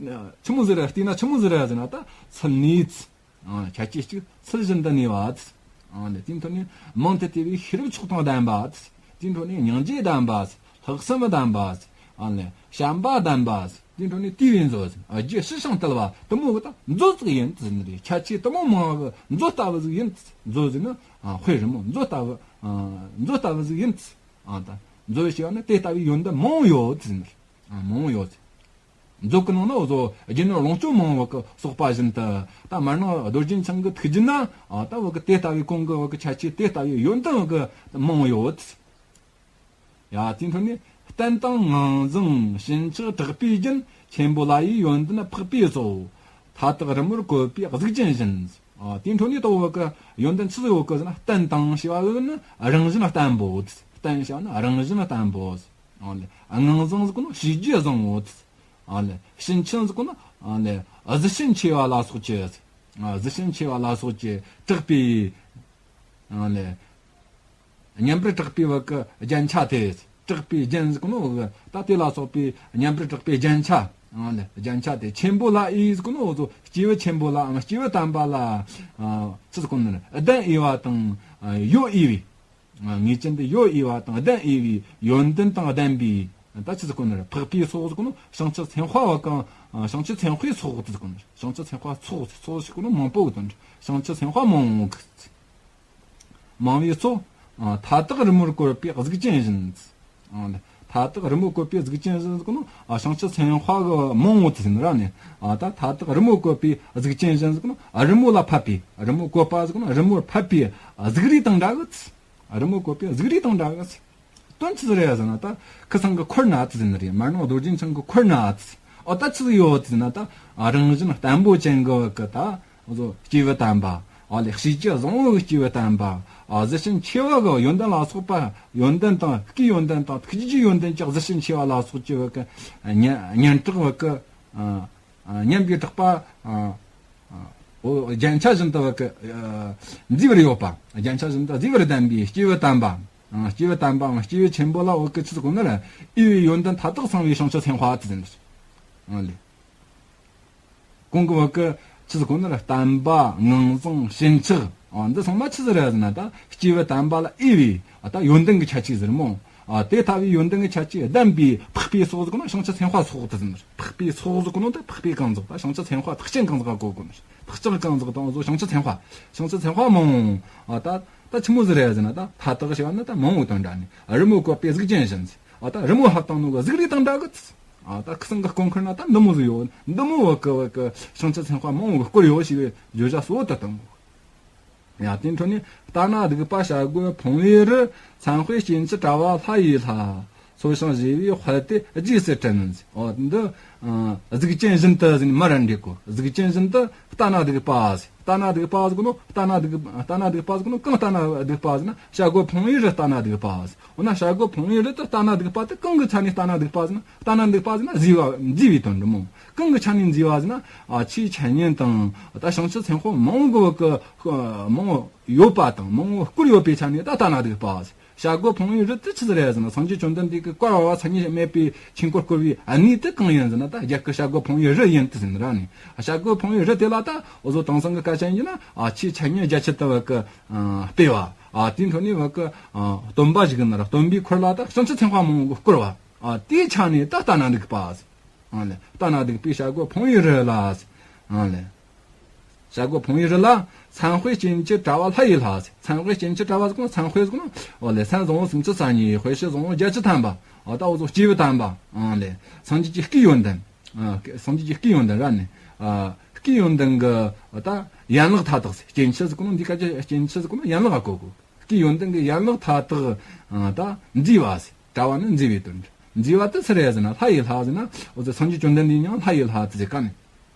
ཆི་མོ་ཟིག་རེད། བལྟས་ན་ཆི་མོ་ཟིག་རེད་ཟེར་ན་ད་ཚུལ་གནས་ཟེར། ཨང་། ཁྱད་ཆོས་གཅིག་ཚུལ་བཞིན་དུ་གནས་པ་ཟེར། ཨང་ལེ། དེའི་འཕྲོ་ནས་མིང་དུ་བཏགས་པའི་ཤེས་རབ་མཆོག་དང་ལྡན་པ་ཟེར། དེའི་འཕྲོ་ནས་སྙིང་རྗེ་ལྡན་པ་ཟེར། ལྷག་བསམ་ལྡན་པ་ཟེར། ཨང་ལེ། བྱམས་པ་ལྡན་པ་ཟེར། དེའི་འཕྲོ་ནས་དེ་བས་མཛོད་ཟེར། རྒྱུ་ཞི་ཞིང་དུལ་བ་དེ་མོ་གི་ད་མཛོད་ཅིག་ཡིན་ཟེར་ནི་རེད། ཁྱད་ཆོས་དེ་མོ་མང་བ་གི་མཛོད་ལྟ་བུ་ཟིག་ཡིན་ཟེར། མཛོད་ཟེར་ན། ཨ། དཔེ་རི་མོ། མཛོད་ལྟ་བུ། ཨ། མཛོད་ལྟ་བུ་ཟིག་ཡིན་ཟེར། ཨ། ད་མཛོད་ཞེས་པ་ནི་དེ་ལྟ་བུའི་ཡོན་ཏན་མང་བོ་ཡོད་ཟེར་ནི་རེད། ཨ། མང་བོ་ཡོད་ཟེར། མཛོད་ཀྱི་ནང་ན་འོ་བཟོ་རྒྱུ་ནོར་ལོངས་སྤྱོད་མང་བོ་གི་གསོག་པ་བཞིན་དུ། ད་མར་ནང་རྡོ་རྗེ་འཆང་གི་ཐུགས་རྒྱུད་ན། ཨ། ད་བོད་གི་དེ་ལྟ་བུའི་གོང་གི་བོད་གི་ཁྱད་ཆོས་དེ་ལྟ་བུའི་ཡོན་ཏན་བོད་གི་མང་བོ་ཡོད། ཡ། དེའི་འཕྲོ་ནས་བསྟན་དང་ངང་བཟང་ཞེན་ཆགས་དྲག་པོའི་རྒྱུན། ཆེན་པོ་ལྷ་ཡི་ཡོན་ཏན་འཕགས་པའི་སོགས། མཐའ་དག་རི་མོར་བཀོད་པའི་གཟུགས་ཅན་བཞིན། ཨ། དེའི་འཕྲོ་ནས་ད་བོད་གི་ཡོན་ཏན་ཆི་ཟིག་ཡོད་གི་ཟེར་ན། བསྟན་དང་ཞེས་པ་ནི་རང་བཞིན་བརྟན་པོ། བསྟན་ཞེས་པ་ནི་རང་བཞིན་བརྟན་པོ། ཨ་ལེ། ངང་བཟང་ཟེར་གོ་ནོ་བྱས་རྗེས་བཟང་བོ། ཨ་ལེ། ཞེན་ཆགས་ཟེར་གོ་ནོ། ཨ་ལེ། གཟི་བྱིན་ཆེ་བ་ལ་སོགས་ཀྱི། ཨ། གཟི་བྱིན་ཆེ་བ་ལ་སོགས་ཀྱི་དྲེགས་པའི། ཨ་ལེ། མཉམ་པར་དྲེགས་པའི་བོད་གི་རྒྱན་ཆ་དེ། དྲེགས་པའི་རྒྱན་ཟེར་གོ་ནོ་བོད་གི་ད་དེ་ལ་སོགས་པའི་མཉམ་པར་དྲེགས་པའི་རྒྱན་ཆ། ཨ་ལེ། རྒྱན་ཆ་དེ། ཆེན་པོ་ལྷ་ཡི་ཟེར་གོ་ནོ་བོད་གི་སྐྱེས་བུ་ཆེན་པོ་ལ། ཨ། སྐྱེས་བུ་དམ་པ་ལ། ཨ། ཆི་ཟེར་གོ་ནོ། གདན་འོས་པ་དང་། ཨ། ཡོད་འོས་པའི། ངེས་ཅན་དུ་ཡོད་འོས་པ་དང་ལྡན་འོས་པའི་ཡོན་ཏན་དང་ལྡན་པའི། ད་ཆི་ཟེར་གོ་ནི་རེད། འཕགས་པའི་ཚོགས་ཟེར་གོ་ནོ། བྱང་ཆུབ་སེམས་དཔའ་བ་གང་། བྱང་ཆུབ་སེམས་དཔའི་ཚོགས་དེ་ཟེར་གོ་ནི་རེད། བྱང་ཆུབ་སེམས་དཔའི་ཚོགས། ཚོགས་ཟེར་གོ་ནོ་མང་པོ་གི་དོན་རེད། བྱང་ཆུབ་སེམས་དཔའ་མང་བོ་གི། མང་བའི་ཚོགས། མཐའ་དག་རི་མོར་བཀོད་པའི་གཟུགས་ཅན་བཞིན། མཐའ་དག་རི་མོར་བཀོད་པའི་གཟུགས་ཅན་བཞིན་ཟེར་གོ་ནོ། བྱང་ཆུབ་སེམས་དཔའ་གི་མང་བོ་དེ་ཟེར་ནི་ར་ནི། ད་མཐའ་དག་རི་མོར་བཀོད་པའི་གཟུགས་ཅན་བཞིན་ཟེར་གོ་ནོ། རི་མོ་ལ་ཕབ་པའི། རི་མོར་བཀོད་པ་ཟེར་གོ་ནོ། རི་མོར་ཕབ་པའི་གཟུགས་རིས་དང་འདྲ་གི། རི་མོར་བཀོད་པའི་གཟུགས་རིས་དང་འདྲ་གི། དོན་ཆི་ཟིག་རེད་ཟེར་ན། ད་ཁི་སང་གི་འཁོར་ན་ཨ་ཙི་ཟེར་ནི་རེད། མར་ནང་རྡོ་རྗེ་འཆང་གི་འཁོར་ན་ཨ་ཙི། ཨོ། ད་ཆི་ཟིག་ཡོད་ཟེར་ན། ད་རང་བཞིན་བརྟན་པོ་ཅན་གི་བོད་གི་ད་འོ་ཟོ་སྐྱེས་བུ་དམ་པ། ཨ་ལེ། བྱས་རྗེས་བཟང་བོ་གི་སྐྱེས་བུ་དམ་པ། ཨ། གཟི་བྱིན་ཆེ་བ་གི་ཡོན་ཏན་ལ་སོགས་པ། ཡོན་ཏན་དང་སྐུའི་ཡོན་ཏན་དང་ཐུགས་རྗེའི་ཡོན་ཏན་གྱི་གཟི་བྱིན་ཆེ་བ་ལ་སོགས་ཀྱི་བོད་གི་སྙན་སྙན་གྲགས་བོད་གི། ཨ། ཨ། སྙན་པའི་གྲགས་པ། ཨ། ཨ། འོ། རྒྱན་ཆ་བཞིན་དུ་བོད་གི། ཨ། མཛེས་པར་ཡོད་པ། རྒྱན་ཆ་བཞིན་དུ་མཛེས་པར་ལྡན་པའི་སྐྱེས་བུ་དམ་པ། ཨ། སྐྱེས་བུ་དམ་པའམ་སྐྱེས་བུ་ཆེན་པོ་ལ་བོད་གི་ཆི་ཟེར་གོ་ནི་རེད། འོས་པའི་ཡོན་ཏན་མཐའ་དག་ཚང་བའི་བྱང་ཆུབ་སེམས་དཔའ་ཨ་ཙི་ཟེར་ནི་རེད། ཨ་ལེ། གོང་གི་བོད་གི་ཆི་ཟེར་གོ་ནི་རེད། བསྟན་པ། ངང་བཟང་། ཞེན་ཆགས། ཨ། འདི་ཚང་མ་ཆི་ཟིག་རེད་ཟེར་ན། ད་སྐྱེས་བུ་དམ་པ་ལ་འོས་པའི། ཨ། ད་ཡོན་ཏན་གྱི་ཁྱད་ཆོས་ཟེར་མོ། ཨ། དེ་ལྟ་བུའི་ཡོན་ཏན་གྱི་ཁྱད་ཆོས་ལྡན་པའི་འཕགས་པའི་ཚོགས་ཟེར་གོ་ནོ། བྱང་ཆུབ་སེམས་དཔའ་ཚོགས་དེ་ཟེར་ནི་རེད། འཕགས་པའི་ཚོགས་ཟེར་གོ་ནོ་དེ་འཕགས་པའི་གང་ཟག། ད་བྱང་ཆུབ་སེམས་དཔའ་ཐེག་ཆེན་གང་ཟག་ག་གོ་དགོས་ནི་རེད། ཐེག་ཆེན་གང་ཟག་དང་འོ་ཟོ་བྱང་ཆུབ་སེམས་དཔའ། བྱང་ཆུབ་སེམས་དཔའ་མང་བོ། ཨ། ད་ད་ཆི་མོ་ཟིག་རེད་ཟེར་ན། ད་མཐའ་དག་ཞེས་པ་ནི་ད་མང་བོ་དང་འདྲ་ནི། རི་མོ་བཀོད་པའི་གཟུགས་ཅན་བཞིན་ཟེར། ཨ། ད་རི་མོ་ཕབ་བཏང་ནོ་གི་གཟུགས་རིས་དང་འདྲ་གི། ཨ། ད་ཁི་སང་གི་སྐུ་འཁོར་ན་ད་འདི་མོ་ཟིག་ཡོད། འདི་མོ་བོད་གི་བོད་གི་བྱང་ཆུབ་སེམས་དཔའ་མང་བོ་གི་སྐུ་ཡོད་ཞེས་པའི་བརྗོད་བྱ་གཙོ་བོ་དེ་དང་། ཡ། དེའི་འཕྲོ་ནས་ལྟ་ན་སྡིག་པ་བྱ་རྒོད་ཕུང་པོའི་རི། མཚན་དཔེ་སྐྱེ་འཆི་དྲ་བ་ལྷ་ཡི་ལྷ། འཚོ་ཞིང་གཞེས་པའི་དཔལ་དེ་རྗེས་སུ་དྲན། ཨོ། འདི། ཨ། གཟུགས་ཅན་བཞིན་དུ་ཟེར་ནི་མར་ར་འགྲིག་གོ། གཟུགས་ཅན་བཞིན་དུ་ལྟ་ན་སྡིག་པ་ཟེར། ལྟ་ན་སྡིག་པ་ཟེར་གོ་ནོ། ལྟ་ན་སྡིག་ལྟ་ན་སྡིག་པ་ཟེར་གོ་ནོ། གང་ལྟ་ན་སྡིག་པ་ཟེར་ན། བྱ་རྒོད་ཕུང་པོའི་རི་ལྟ་ན་སྡིག་པ་ཟེར། འོ་ན་བྱ་རྒོད་ཕུང་པོའི་རི་དེ་ལྟ་ན་སྡིག་པ་དེ་གང་གི་ཆ་ནས་ལྟ་ན་སྡིག་པ་ཟེར་ན། ལྟ་ན་སྡིག་པ་ཟེར་ན་མཛེས་པ། མཛེས་པའི་དོན་འགྲོ་མོ། གང་གི་ཆ་ནས་མཛེས་པ་ཟེར་ན། ཨ། ཆེས་འཆད་ཉན་དང་། ད་བྱང་ཆུབ་སེམས་དཔའ་མང་བོ་གི། མང་བོ་ཡོད་པ་དང་མང་བོ་བཀུར་ཡོད་པའི་ཆ་ནས་ད་ལྟ་ན་སྡིག་པ་ཟེར། བྱ་རྒོད་ཕུང་པོའི་རི་དེ་ཆི་ཟིག་རེད་ཟེར་ན། སངས་རྒྱས་བཅོམ་ལྡན་འདས་ཀྱིས་བསྐལ་པ་བ་མཚན་ཉིད་མེད་པའི་ཆོས་འཁོར་བསྐོར་བའི་གནས་དེ་གང་ཡིན་ཟེར་ན། ད་རྒྱ་གར་བྱ་རྒོད་ཕུང་པོའི་རི་ཡིན་དེ་ཟེར་ནི་ར་ནི། བྱ་རྒོད་ཕུང་པོའི་རི་དེ་ལ་ད་འོ་ཟོ་དེང་སང་གི་སྐད་ཆ་ཡིན་ན། ཨ། ཆེས་འཆད་ཉན་རྒྱ་ཆེ་ལྟ་བུ་གི། ཨ། སྤེལ་བ། ཨ། དེའི་འཕྲོ་ནས་བ་གི། ཨ། སྟོན་པ་ཞིག་ཡིན་ན་ར་སྟོན་པའི་ཁུར་ལ་ད་བྱང་ཆུབ་སེམས་དཔའ་མང་པོ་བསྐོར་བ། ཨ། དེའི་ཆ་ནས་ད་ལྟ་ན་སྡིག་པ། ཨ་ལེ། ལྟ་ན་སྡིག་པའི་བྱ་རྒོད་ཕུང་པོའི་རི་ལ། ཨ་ལེ། བྱ་རྒོད་ཕུང་པོའི་རི་ལ། མཚན་དཔེ་སྐྱེ་མཆེད་བྲལ་བ་ལྷ་ཡི་ལྷ། མཚན་དཔེ་སྐྱེ་མཆེད་བྲལ་བ་ཟེར་གོ་ནོ། མཚན་དཔེ་ཟེར་གོ་ནོ། ཨོ་ལེ། མཚན་བཟང་པོ་སུམ་ཅུ་རྩ་གཉིས། དཔེ་བྱད་བཟང་པོ་བརྒྱད་ཅུ་ཐམ་པ། ཨ། ད་འུ་ཚོ་སྐྱེས་བུ་དམ་པ། ཨ་ལེ། སངས་རྒྱས་ཀྱི་སྐུའི་ཡོན་ཏན། ཨ། སངས་རྒྱས་ཀྱི་སྐུའི་ཡོན་ཏན་ར་ནི། ཨ། སྐུའི་ཡོན་ཏན་གྱི་ད་ཡན་ལག་མཐའ་དག་ཟེར། སྐྱེ་མཆེད་ཟེར་གོ་ནོ། འདི་སྐད་ཆ་སྐྱེ་མཆེད་ཟེར་གོ་ནོ་ཡན་ལག་ག་གོ་གོ། སྐུའི་ཡོན་ཏན་གྱི་ཡན་ལག་མཐའ་དག། ཨ། ད་མཛེས་པ་ཟེར། བྲལ་བ་ནི་མཛེས་པའི་དོན། མཛེས་པ་དེ་སུ་རེད་ཟེར་ན་ལྷ་ཡི་ལྷ་ཟེར་ན། འོ་ཙི་སངས་རྒྱས་བཅོམ་ལྡན་འདས་མྱིང་ལྷ་ཡི་ལྷ་དེ་ཟེར་ག་ནི།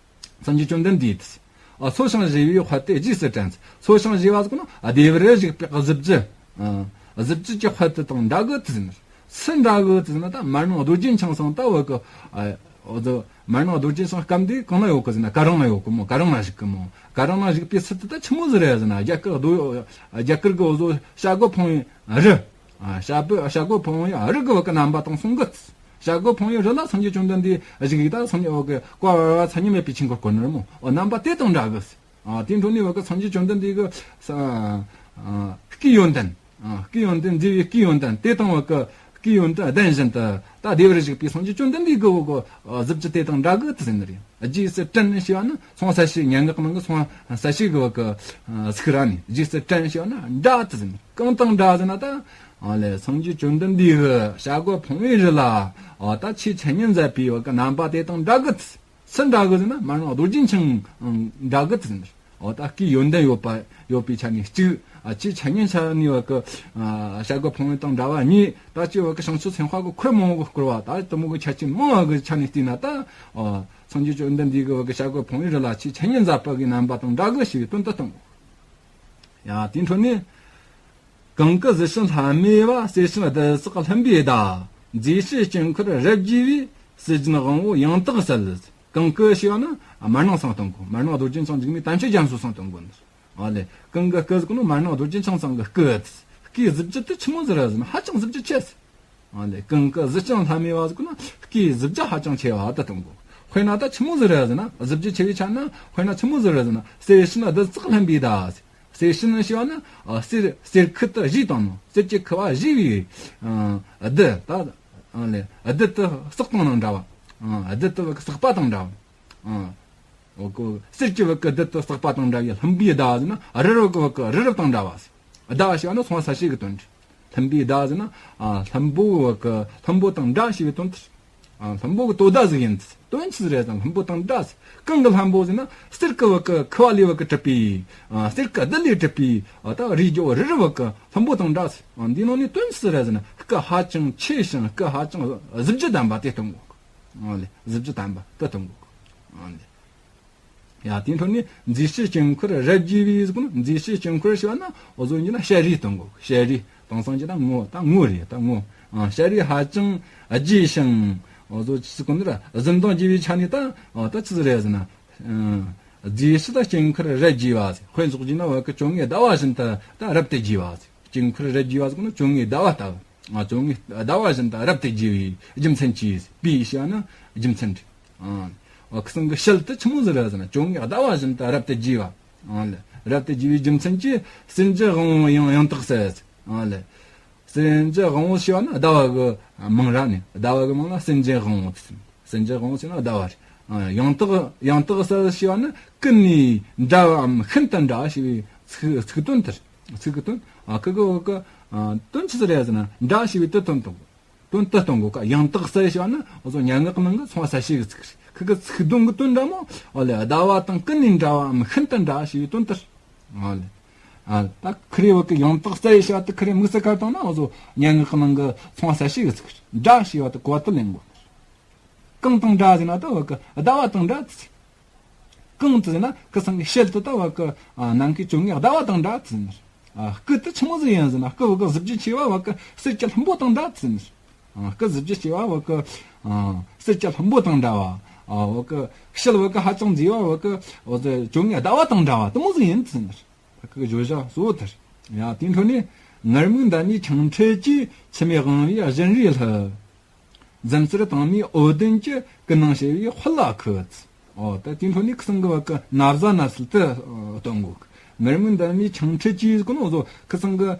སངས་རྒྱས་བཅོམ་ལྡན་འདས་དེ། ཨ། ཚོལ་ཞིང་གཞེས་པའི་དཔལ་དེ་རྗེས་སུ་དྲན། ཚོལ་ཞིང་གཞེས་པ་ཟེར་གོ་ནོ། ཨ། བདེ་བར་གཤེགས་པའི་གཟི་བརྗིད། ཨ། གཟི་བརྗིད་ཀྱི་དཔལ་དེ་དང་འདྲ་གི་དེ་ཟེར་ན། སུ་འདྲ་གི་དེ་ཟེར་ན་ད་མར་ནང་རྡོ་རྗེ་འཆང་སང་ད་བ་གི། ཨ། འོ་ཙི་མར་ནང་རྡོ་རྗེ་འཆང་སྐབས་འདི་གང་ན་ཡོད་གི་ཟེར་ན། ག་རང་ན་ཡོད་གི་མོ། ག་རང་ན་བཞུགས་གི་མོ། ག་རང་ན་བཞུགས་པའི་ཚུལ་དེ་ད་ཆི་མོ་ཟིག་རེད་ཟེར་ན། རྒྱ་གར་རྡོ། རྒྱ་གར་གི་འོ་ཙི་བྱ་རྒོད་ཕུང་པོའི་རི། ཨ། བྱ་རྒོད། བྱ་རྒོད་ཕུང་པོའི་རི་གི་བ་གི་རྣམ་པ་དང་མཚུངས་གི། བྱ་རྒོད་ཕུང་པོའི་རི་ལ་སངས་རྒྱས་བཅོམ་ལྡན་འདས་བཞུགས་ཡི། ད་སངས་རྒྱས་བ་གི་བཀའ་བར་པ་མཚན་ཉིད་མེད་པའི་ཆོས་འཁོར་བསྐོར་ནི་རེད་མོ། འོ། རྣམ་པ་དེ་དང་འདྲ་གི། ཨ། དེའི་འཕྲོ་ནས་བ་གི་སངས་རྒྱས་བཅོམ་ལྡན་འདས་ཀྱི། ཨ། སྐུའི་ཡོན་ཏན། ཨ། སྐུའི་ཡོན་ཏན། མཛེས་པའི་སྐུའི་ཡོན་ཏན་དེ་དང་བ་གི་སྐུའི་ཡོན་ཏན་ལྡན་བཞིན་དུ་ད་བདེ་བར་གཤེགས་པའི་སངས་རྒྱས་བཅོམ་ལྡན་འདས་ཀྱི་བ་གི། ཨ། གཟི་བརྗིད་དེ་དང་འདྲ་གི་དེ་ཟེར་ནི་རེད། རྗེས་སུ་དྲན་ཞེས་པ་ནི་མཚུངས་གསལ་བྱེད། སྙན་ངག་ནང་གི་མཚུངས་གསལ་བྱེད་ཀྱི་བ་གི། ཨ། ཚིག་ར་ནི། རྗེས་སུ་དྲན་ཞེས་པ་ནི་འདྲ་དེ་ཟེར་ནི། གང་དང་འདྲ་ཟེར་ན་ད། ཨ་ལེ། སངས་རྒྱས་བཅོམ་ལྡན་འདས་ཀྱི་བྱ་རྒོད་ཕུང་པོའི་རི་ལ། ཨ། ད་ཆེས་འཆད་ཉན་མཛད་པའི་བ་གི་རྣམ་པ་དེ་དང་འདྲ་གི། སུ་འདྲ་གི་ཟེར་ན་མར་ནང་རྡོ་རྗེ་འཆང་འདྲ་གི་ཟེར་ནི། འོ། ད་སྐུའི་ཡོན་ཏན་ཡོད་པ། ཡོད་པའི་ཆ་ནས་གཅིག། ཨ། ཆེས་འཆད་ཉན་ཆ་ནས་བ་གི། ཨ། བྱ་རྒོད་ཕུང་པོ་དང་འདྲ་བ་གཉིས། ད་ཅི་བ་གི་བྱང་ཆུབ་སེམས་དཔའ་གི་ཁུར་མང་པོ་བསྐོར་བ། ད་དེ་མོ་གི་ཁྱད་ཆོས་མང་བ་གི་ཆ་ནས་བལྟས་ན་ད། ཨ། སངས་རྒྱས་བཅོམ་ལྡན་འདས་ཀྱི་བ་གི་བྱ་རྒོད་ཕུང་པོའི་རི་ལ་ཆེས་འཆད་ཉན་མཛད་པ་གི་རྣམ་པ་དང་འདྲ་གི་ཞེས་པའི་དོན་དུ་བསྟན་གོ། ཡ། དེའི་འཕྲོ་ནས། གང་གི་གཟི་བྱིན་ལྷམ་མེ་བ། གསེར་ཕྱིན་རྡུལ་བརྩེགས་ལྷུན་པོའི་ཟླ། མཛེས་བྱེད་དཀྱིལ་འཁོར་རབ་རྒྱས་པའི། སྲིད་ཞིའི་དབང་པོ་ཡང་དག་གསལ། གང་གི་ཞེས་པ་ན་མར་ནང་སང་སྟོན་གོ། མར་ནང་རྡོ་རྗེ་འཆང་འཇིགས་མེད་དམ་ཆོས་རྒྱ་མཚོ་སང་སྟོན་གོ་ནི། ཨ་ལེ། གང་གི་སྐུ་ཟེར་གོ་ནོ་མར་ནང་རྡོ་རྗེ་འཆང་སང་གི་སྐུ། སྐུའི་གཟི་བརྗིད་དེ་ཆི་མོ་ཟིག་རེད་ཟེར་ན་ཧ་ཅང་གཟི་བརྗིད་ཆེ་ཟེར། ཨ་ལེ། གང་གི་གཟི་བྱིན་ལྷམ་མེ་བ་ཟེར་གོ་ནོ་སྐུའི་གཟི་བརྗིད་ཧ་ཅང་ཆེ་བ་དེ་སྟོན་གོ། དཔེར་ན་ད་ཆི་མོ་ཟིག་རེད་ཟེར་ན། གཟི་བརྗིད་ཆེ་བའི་ཆ་ན་དཔེར་ན་ཆི་མོ་ཟིག་རེད་ཟེར་ན། གསེར་ཕྱིན་རྡུལ་བརྩེགས་ལྷུན་པོའི་ཟླ་ཟེར། གསེར་ཕྱིན་ཞེས་པ་ནི། ཨ། གསེར། གསེར་ཁུ་དེ་བཞེས་བཏང་ནོ། གསེར་གྱི་ཁུ་བ་བཞེས་པའི། ཨ། རྡུལ་ད། ཨ་ལེ། རྡུལ་དེ་བརྩེགས་བཏང་ནང་འདྲ་བ། ཨ། རྡུལ་དེ་བ་གི་བརྩེགས་པ་དང་འདྲ་བ། ཨ། བ་གི་གསེར་གྱི་བ་གི་རྡུལ་དེ་བརྩེགས་པ་དང་འདྲ་བའི་ལྷུན་པོའི་ཟླ་ཟེར་ན་རི་རབ་གི་བ་གི་རི་རབ་དང་འདྲ་བ་ཟེར། ཟླ་ཞེས་པ་ནི་མཚུངས་གསལ་བྱེད་ཀྱི་དོན་རེད། ལྷུན་པོའི་ཟླ་ཟེར་ན། ཨ། ལྷུན་པོ་བ་གི་ལྷུན་པོ་དང་འདྲ་ཞེས་པའི་དོན་དེ། ཨ། ལྷུན་པོ་གི་དོ་ཟླ་ཟིག་ཡིན། དོན་ཆི་ཟིག་རེད་ཟེར་ན་ལྷུན་པོ་དང་འདྲ་ཟེར། གང་གི་ལྷུན་པོ་ཟེར་ན་གསེར་གི་བ་གི་ཁུ་བ་ལས་བ་གི་གྲུབ་པའི། ཨ། གསེར་གི་རྡུལ་ལས་གྲུབ་པའི། ཨ། ད་རིའི་རྒྱལ་པོ་རི་རབ་བ་གི་ལྷུན་པོ་དང་འདྲ་ཟེར། ཨ། འདིའི་ནང་ནས་དོན་ཆི་ཟིག་རེད་ཟེར་ན་སྐུ་ཧ་ཅང་ཆེ་ཞིང་སྐུ་ཧ་ཅང་གཟི་བརྗིད་ལྡན་པ་དེ་སྟོན་གོ། ཨ་ལེ། གཟི་བརྗིད་ལྡན་པ་དེ་སྟོན་གོ། ཨ་ལེ། ཡ། དེའི་འཕྲོ་ནས་མཛེས་བྱེད་དཀྱིལ་འཁོར་རབ་རྒྱས་པའི་ཟེར་གོ་ནོ། མཛེས་བྱེད་དཀྱིལ་འཁོར་ཞེས་པ་ན་འོ་ཟོ་ཡིན་ན་ཞལ་རས་སྟོན་གོ། ཞལ་རས་དེང་སང་ཅི་ད་ངོ་ད་ངོ་རེད་ད་ངོ། ཨ། ཞལ་རས་ཧ་ཅང་རྒྱས་ཤིང་འོ་ཟོ་ཆི་ཟེར་གོ་ནོ་ར་གཟི་མདངས་རྒྱས་པའི་ཆ་ནས་ད། ཨ། ད་ཆི་ཟིག་རེད་ཟེར་ན། ཨ། མཛེས་བྱེད་དཀྱིལ་འཁོར་རབ་རྒྱས་པ་ཟེར། དཔེ་འཇོག་རྒྱུ་ན་བ་གི་བཅོ་ལྔའི་ཟླ་བ་བཞིན་དུ་ད་རབ་ཏུ་རྒྱས་པ་ཟེར། དཀྱིལ་འཁོར་རབ་རྒྱས་པ་ཟེར་གོ་ནོ་བཅོ་ལྔའི་ཟླ་བ་ལྟ་བུ། ཨ། བཅོ་ལྔའི་ཟླ་བ་བཞིན་དུ་རབ་ཏུ་རྒྱས་པའི་རྒྱུ་མཚན་གྱིས། པའི་ཞེས་པ་ན་རྒྱུ་མཚན་རེད། ཨ། བ་གི་སང་གི་ཞལ་དེ་ཆི་མོ་ཟིག་རེད་ཟེར་ན་བཅོ་ལྔའི་ཟླ་བ་བཞིན་དུ་རབ་ཏུ་རྒྱས་པ། ཨ་ལེ། རབ་ཏུ་རྒྱས་པའི་རྒྱུ་མཚན་གྱིས་སྲིན་རྗེའི་དབང་པོ་ཡང་ཡང་དག་གསལ། ཨ་ལེ། སྲིན་རྗེའི་དབང་པོ་ཞེས་པ་ནི་ཟླ་བ་གི་མིང་ར་ནི། ཟླ་བ་གི་མིང་ལ་སྲིན་རྗེའི་དབང་པོ་དེ་ཟེར། སྲིན་རྗེའི་དབང་པོ་ཟེར་ན་ཟླ་བ་རེད། ཨ། ཡང་དག་ཡང་དག་གསལ་ཞེས་པ་ནི་ཀུན་ནས་འདྲ་བའམ་ཤིན་ཏུ་འདྲ་ཞེས་པའི་ཚིག་ཚིག་དོན་དེ་རེད། ཚིག་གི་དོན། ཨ། ཁི་གི་བ་གི། ཨ། དོན་ཆི་ཟིག་རེད་ཟེར་ན་འདྲ་ཞེས་པའི་དེ་དོན་དང་། དོན་དེ་སྟོན་གོ་ཀ། ཡང་དག་གསལ་ཞེས་པ་ནི་འོ་ཟོ་སྙན་ངག་ནང་གི་མཚུངས་གསལ་བྱེད་ཀྱི་ཚིག་རེད། ཁི་གི་ཚིག་དོན་གྱི་དོན་འདྲ་མོ། ཨོ་ལེ། ཟླ་བ་དང་ཀུན་ནས་འདྲ་བའམ་ཤིན་ཏུ་འདྲ་ཞེས་པའི་དོན་དེ་རེད། ཨོ་ལེ། ཨ། ད་ཁི་རེ་བ་གི་ཡང་དག་གསལ་ཞེས་པ་དེ་ཁི་རེ་དམིགས་བསལ་ག་བཏང་ན་འོ་ཟོ་སྙན་ངག་ནང་གི་མཚུངས་གསལ་བྱེད་ཀྱི་ཚིག་རེད། འདྲ་ཞེས་པ་དེ་གོ་བ་དེ་ལེན་དགོས། གང་དང་འདྲ་ཟེར་ན་ད་བ་གི་ཟླ་བ་དང་འདྲ་ཟེར། གང་དེ་ཟེར་ན་ཁི་སང་གི་ཞལ་དེ་ད་བ་གི། ཨ། ནམ་མཁའི་བཅོ་ལྔའི་ཟླ་བ་དང་འདྲ་ཟེར་ནི། ཨ། སྐུ་དེ་ཆི་མོ་ཟིག་ཡིན་ཟེར་ན་སྐུ་བ་གི་གཟི་བརྗིད་ཆེ་བ་བ་གི་གསེར་གྱི་ལྷུན་པོ་དང་འདྲ་ཟེར་ནི། ཨ། སྐུ་གཟི་བརྗིད་ཆེ་བ་བ་གི། ཨ། གསེར་གྱི་ལྷུན་པོ་དང་འདྲ་བ། ཨ། བ་གི་ཞལ་བ་གི་ཧ་ཅང་མཛེས་པ་བ་གི་འོ་ཟོ་བཅོ་ལྔའི་ཟླ་བ་དང་འདྲ་བ་དེ་མོ་ཟིག་ཡིན་ཟེར་ནི། ད་ཁི་གི་བརྗོད་བྱ་གཙོ་བོ་དེ་རེད། ཡ། དེའི་འཕྲོ་ནས་ངར་མིག་མདའ་ནི་འཕྱང་འཕྲུལ་གྱིས། མཆི་མས་བང་བའི་བཞིན་རས་ལྷུ། འཛུམ་ཟེར་དྭངས་མའི་འོད་ལྡན་གྱིས། ཀུན་སྣང་བྱེ་བའི་དཔལ་ལ་འཁུ། ཨོ། ད་དེའི་འཕྲོ་ནས་ཁི་སང་གི་བ་གི་ན་བཟའ་ན་བསིལ་དེ་སྟོན་གོ་གི། ངུར་སྨྲིག་འདབ་མའི་ཆང་ཁྲིད་ཀྱིས་ཟེར་གོ་ནོ་བཟོ་ཁི་ཚང་གི་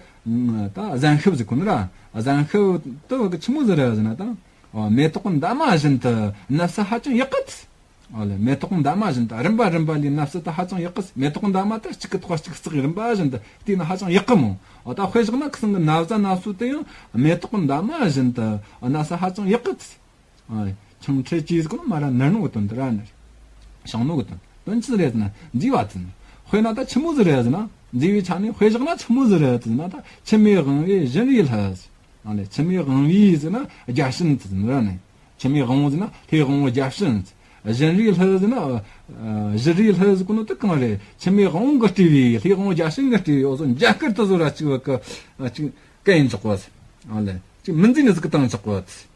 ད་གཟན་ཤུབས་ཟེར་གོ་ནི་ར། གཟན་ཤུབས་དུ་གི་ཆི་མོ་ཟིག་རེད་ཟེར་ན་ད། མེ་ཏོག་འདབ་མ་བཞིན་དུ་ནབ་སྲིད་ཧ་ཅང་ཡག་གི། ཨོ་ལེ། མེ་ཏོག་འདབ་མ་བཞིན་དུ་རིམ་པ་རིམ་པ་ལས་ནབ་སྲིད་དུ་ཧ་ཅང་ཡག་གི། མེ་ཏོག་འདབ་མ་དེ་གཅིག་གི་ཐོག་གཅིག་བརྩེགས་རིམ་པ་བཞིན་དུ་བལྟས་ན་ཧ་ཅང་ཡག་གི་མོ། ཨོ་ད་དཔེ་བཞག་ན་ཁི་ཚང་གི་ན་བཟའ་ན་ཟོག་དེ་ཡང་མེ་ཏོག་འདབ་མ་བཞིན་དུ་ནབ་སྲིད་ཧ་ཅང་ཡག་གི། ཨ། ཆང་ཁྲིད་ཀྱིས་ཟེར་གོ་ནོ་མ་ར་ནུར་ནོ་གི་དོན་དེ་ར་ནི་རེད། བྱིང་ནོ་གི་དོན། དོན་ཅི་ཟིག་རེད་ཟེར་ན་མཛེས་པ་ཟེར་ནི། དཔེར་ན་ད་ཆི་མོ་ཟིག་རེད་ཟེར་ན། མཛེས་པའི་ཆ་ནས་དཔེ་བཞག་ན་ཆི་མོ་ཟིག་རེད་ཟེར་ན་ད། མཆི་མས་གང་བའི་བཞིན་རས་ལྷ་ཟེར། ཨ་ལེ། མཆི་མས་གང་བའི་ཟེར་ན་བརྒྱ་བྱིན་ཟེར་ནི་ར་ནི། མཆི་མས་གང་བ་ཟེར་ན་ལྷའི་དབང་བོ་བརྒྱ་བྱིན་ཟེར། བཞིན་རས་ལྷ་ཟེར་ན། ཨ། བཞིན་རས་ལྷ་ཟེར་གོ་ནོ་དེ་གང་རེད། མཆི་མས་དབང་བོ་གིས་སྤྲས་པའི་ལྷའི་དབང་བོ་བརྒྱ་བྱིན་གིས་སྤྲས་པའི་འོ་ཟོ་འཇའ་སྐར་དེ་ཟོ་ར་གཅིག་བ་གི་གཅིག་སྐད་ཡིན་ཆོག་གོ་ཟེར། ཨ་ལེ། གཅིག་མི་མཛེས་ནི་ཟིག་གི་བཏང་ཆོག་གོ་ཟེར།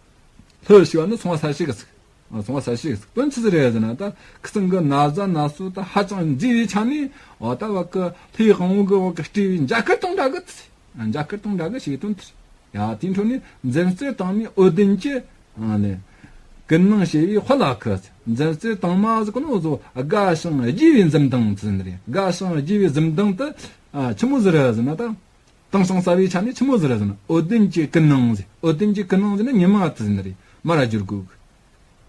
ལྷ་ཞེས་པ་ནི་སོང་བ་ས་ཞིག་གི་ཟིག་ཨ། སོང་བ་ས་ཞིག་གི་ཟིག་དོན་ཅི་ཟིག་རེད་ཟེར་ན་ད། ཁི་ཚང་གི་ན་བཟའ་ན་ཟོག་ད་ཧ་ཅང་མཛེས་པའི་ཆ་ནས། འོ་ད་བ་གི་ལྷའི་དབང་བོ་གིས་བ་གི་སྤྲས་པའི་འཇའ་སྐར་དང་འདྲ་གི། འཇའ་སྐར་དང་འདྲ་གི་ཞེས་དོན་དེ། ཡ། དེའི་འཕྲོ་ནས་འཛིན་རྩེར་དྭངས་མའི་འོད་ལྡན་གྱི། ཨ་ལེ། ཀུན་སྣང་བྱེ་བའི་དཔལ་ལ་ཁུ། འཛིན་རྩེར་དྭངས་མ་ཟེར་གོ་ནོ་བཟོ་དགའ་ཞིང་རྒྱས་པའི་འཛུམ་མདངས་ཟེར་ནི་རེད། དགའ་ཞིང་རྒྱས་པའི་འཛུམ་མདངས་དེ། ཨ། ཆི་མོ་ཟིག་རེད་ཟེར་ན་ད། དྭངས་ཤིང་གསལ་བའི་ཆ་ནས་ཆི་མོ་ཟིག་རེད་ཟེར་ན། འོད་ལྡན་གྱི་ཀུན་སྣང་ཟེར། འོད་ལྡན་གྱི་ཀུན་སྣང་ཟེར་ན་ཉི་མ་ཟེར་ནི་རེད། མ་ར་བསྒྱུར་དགོས་གི།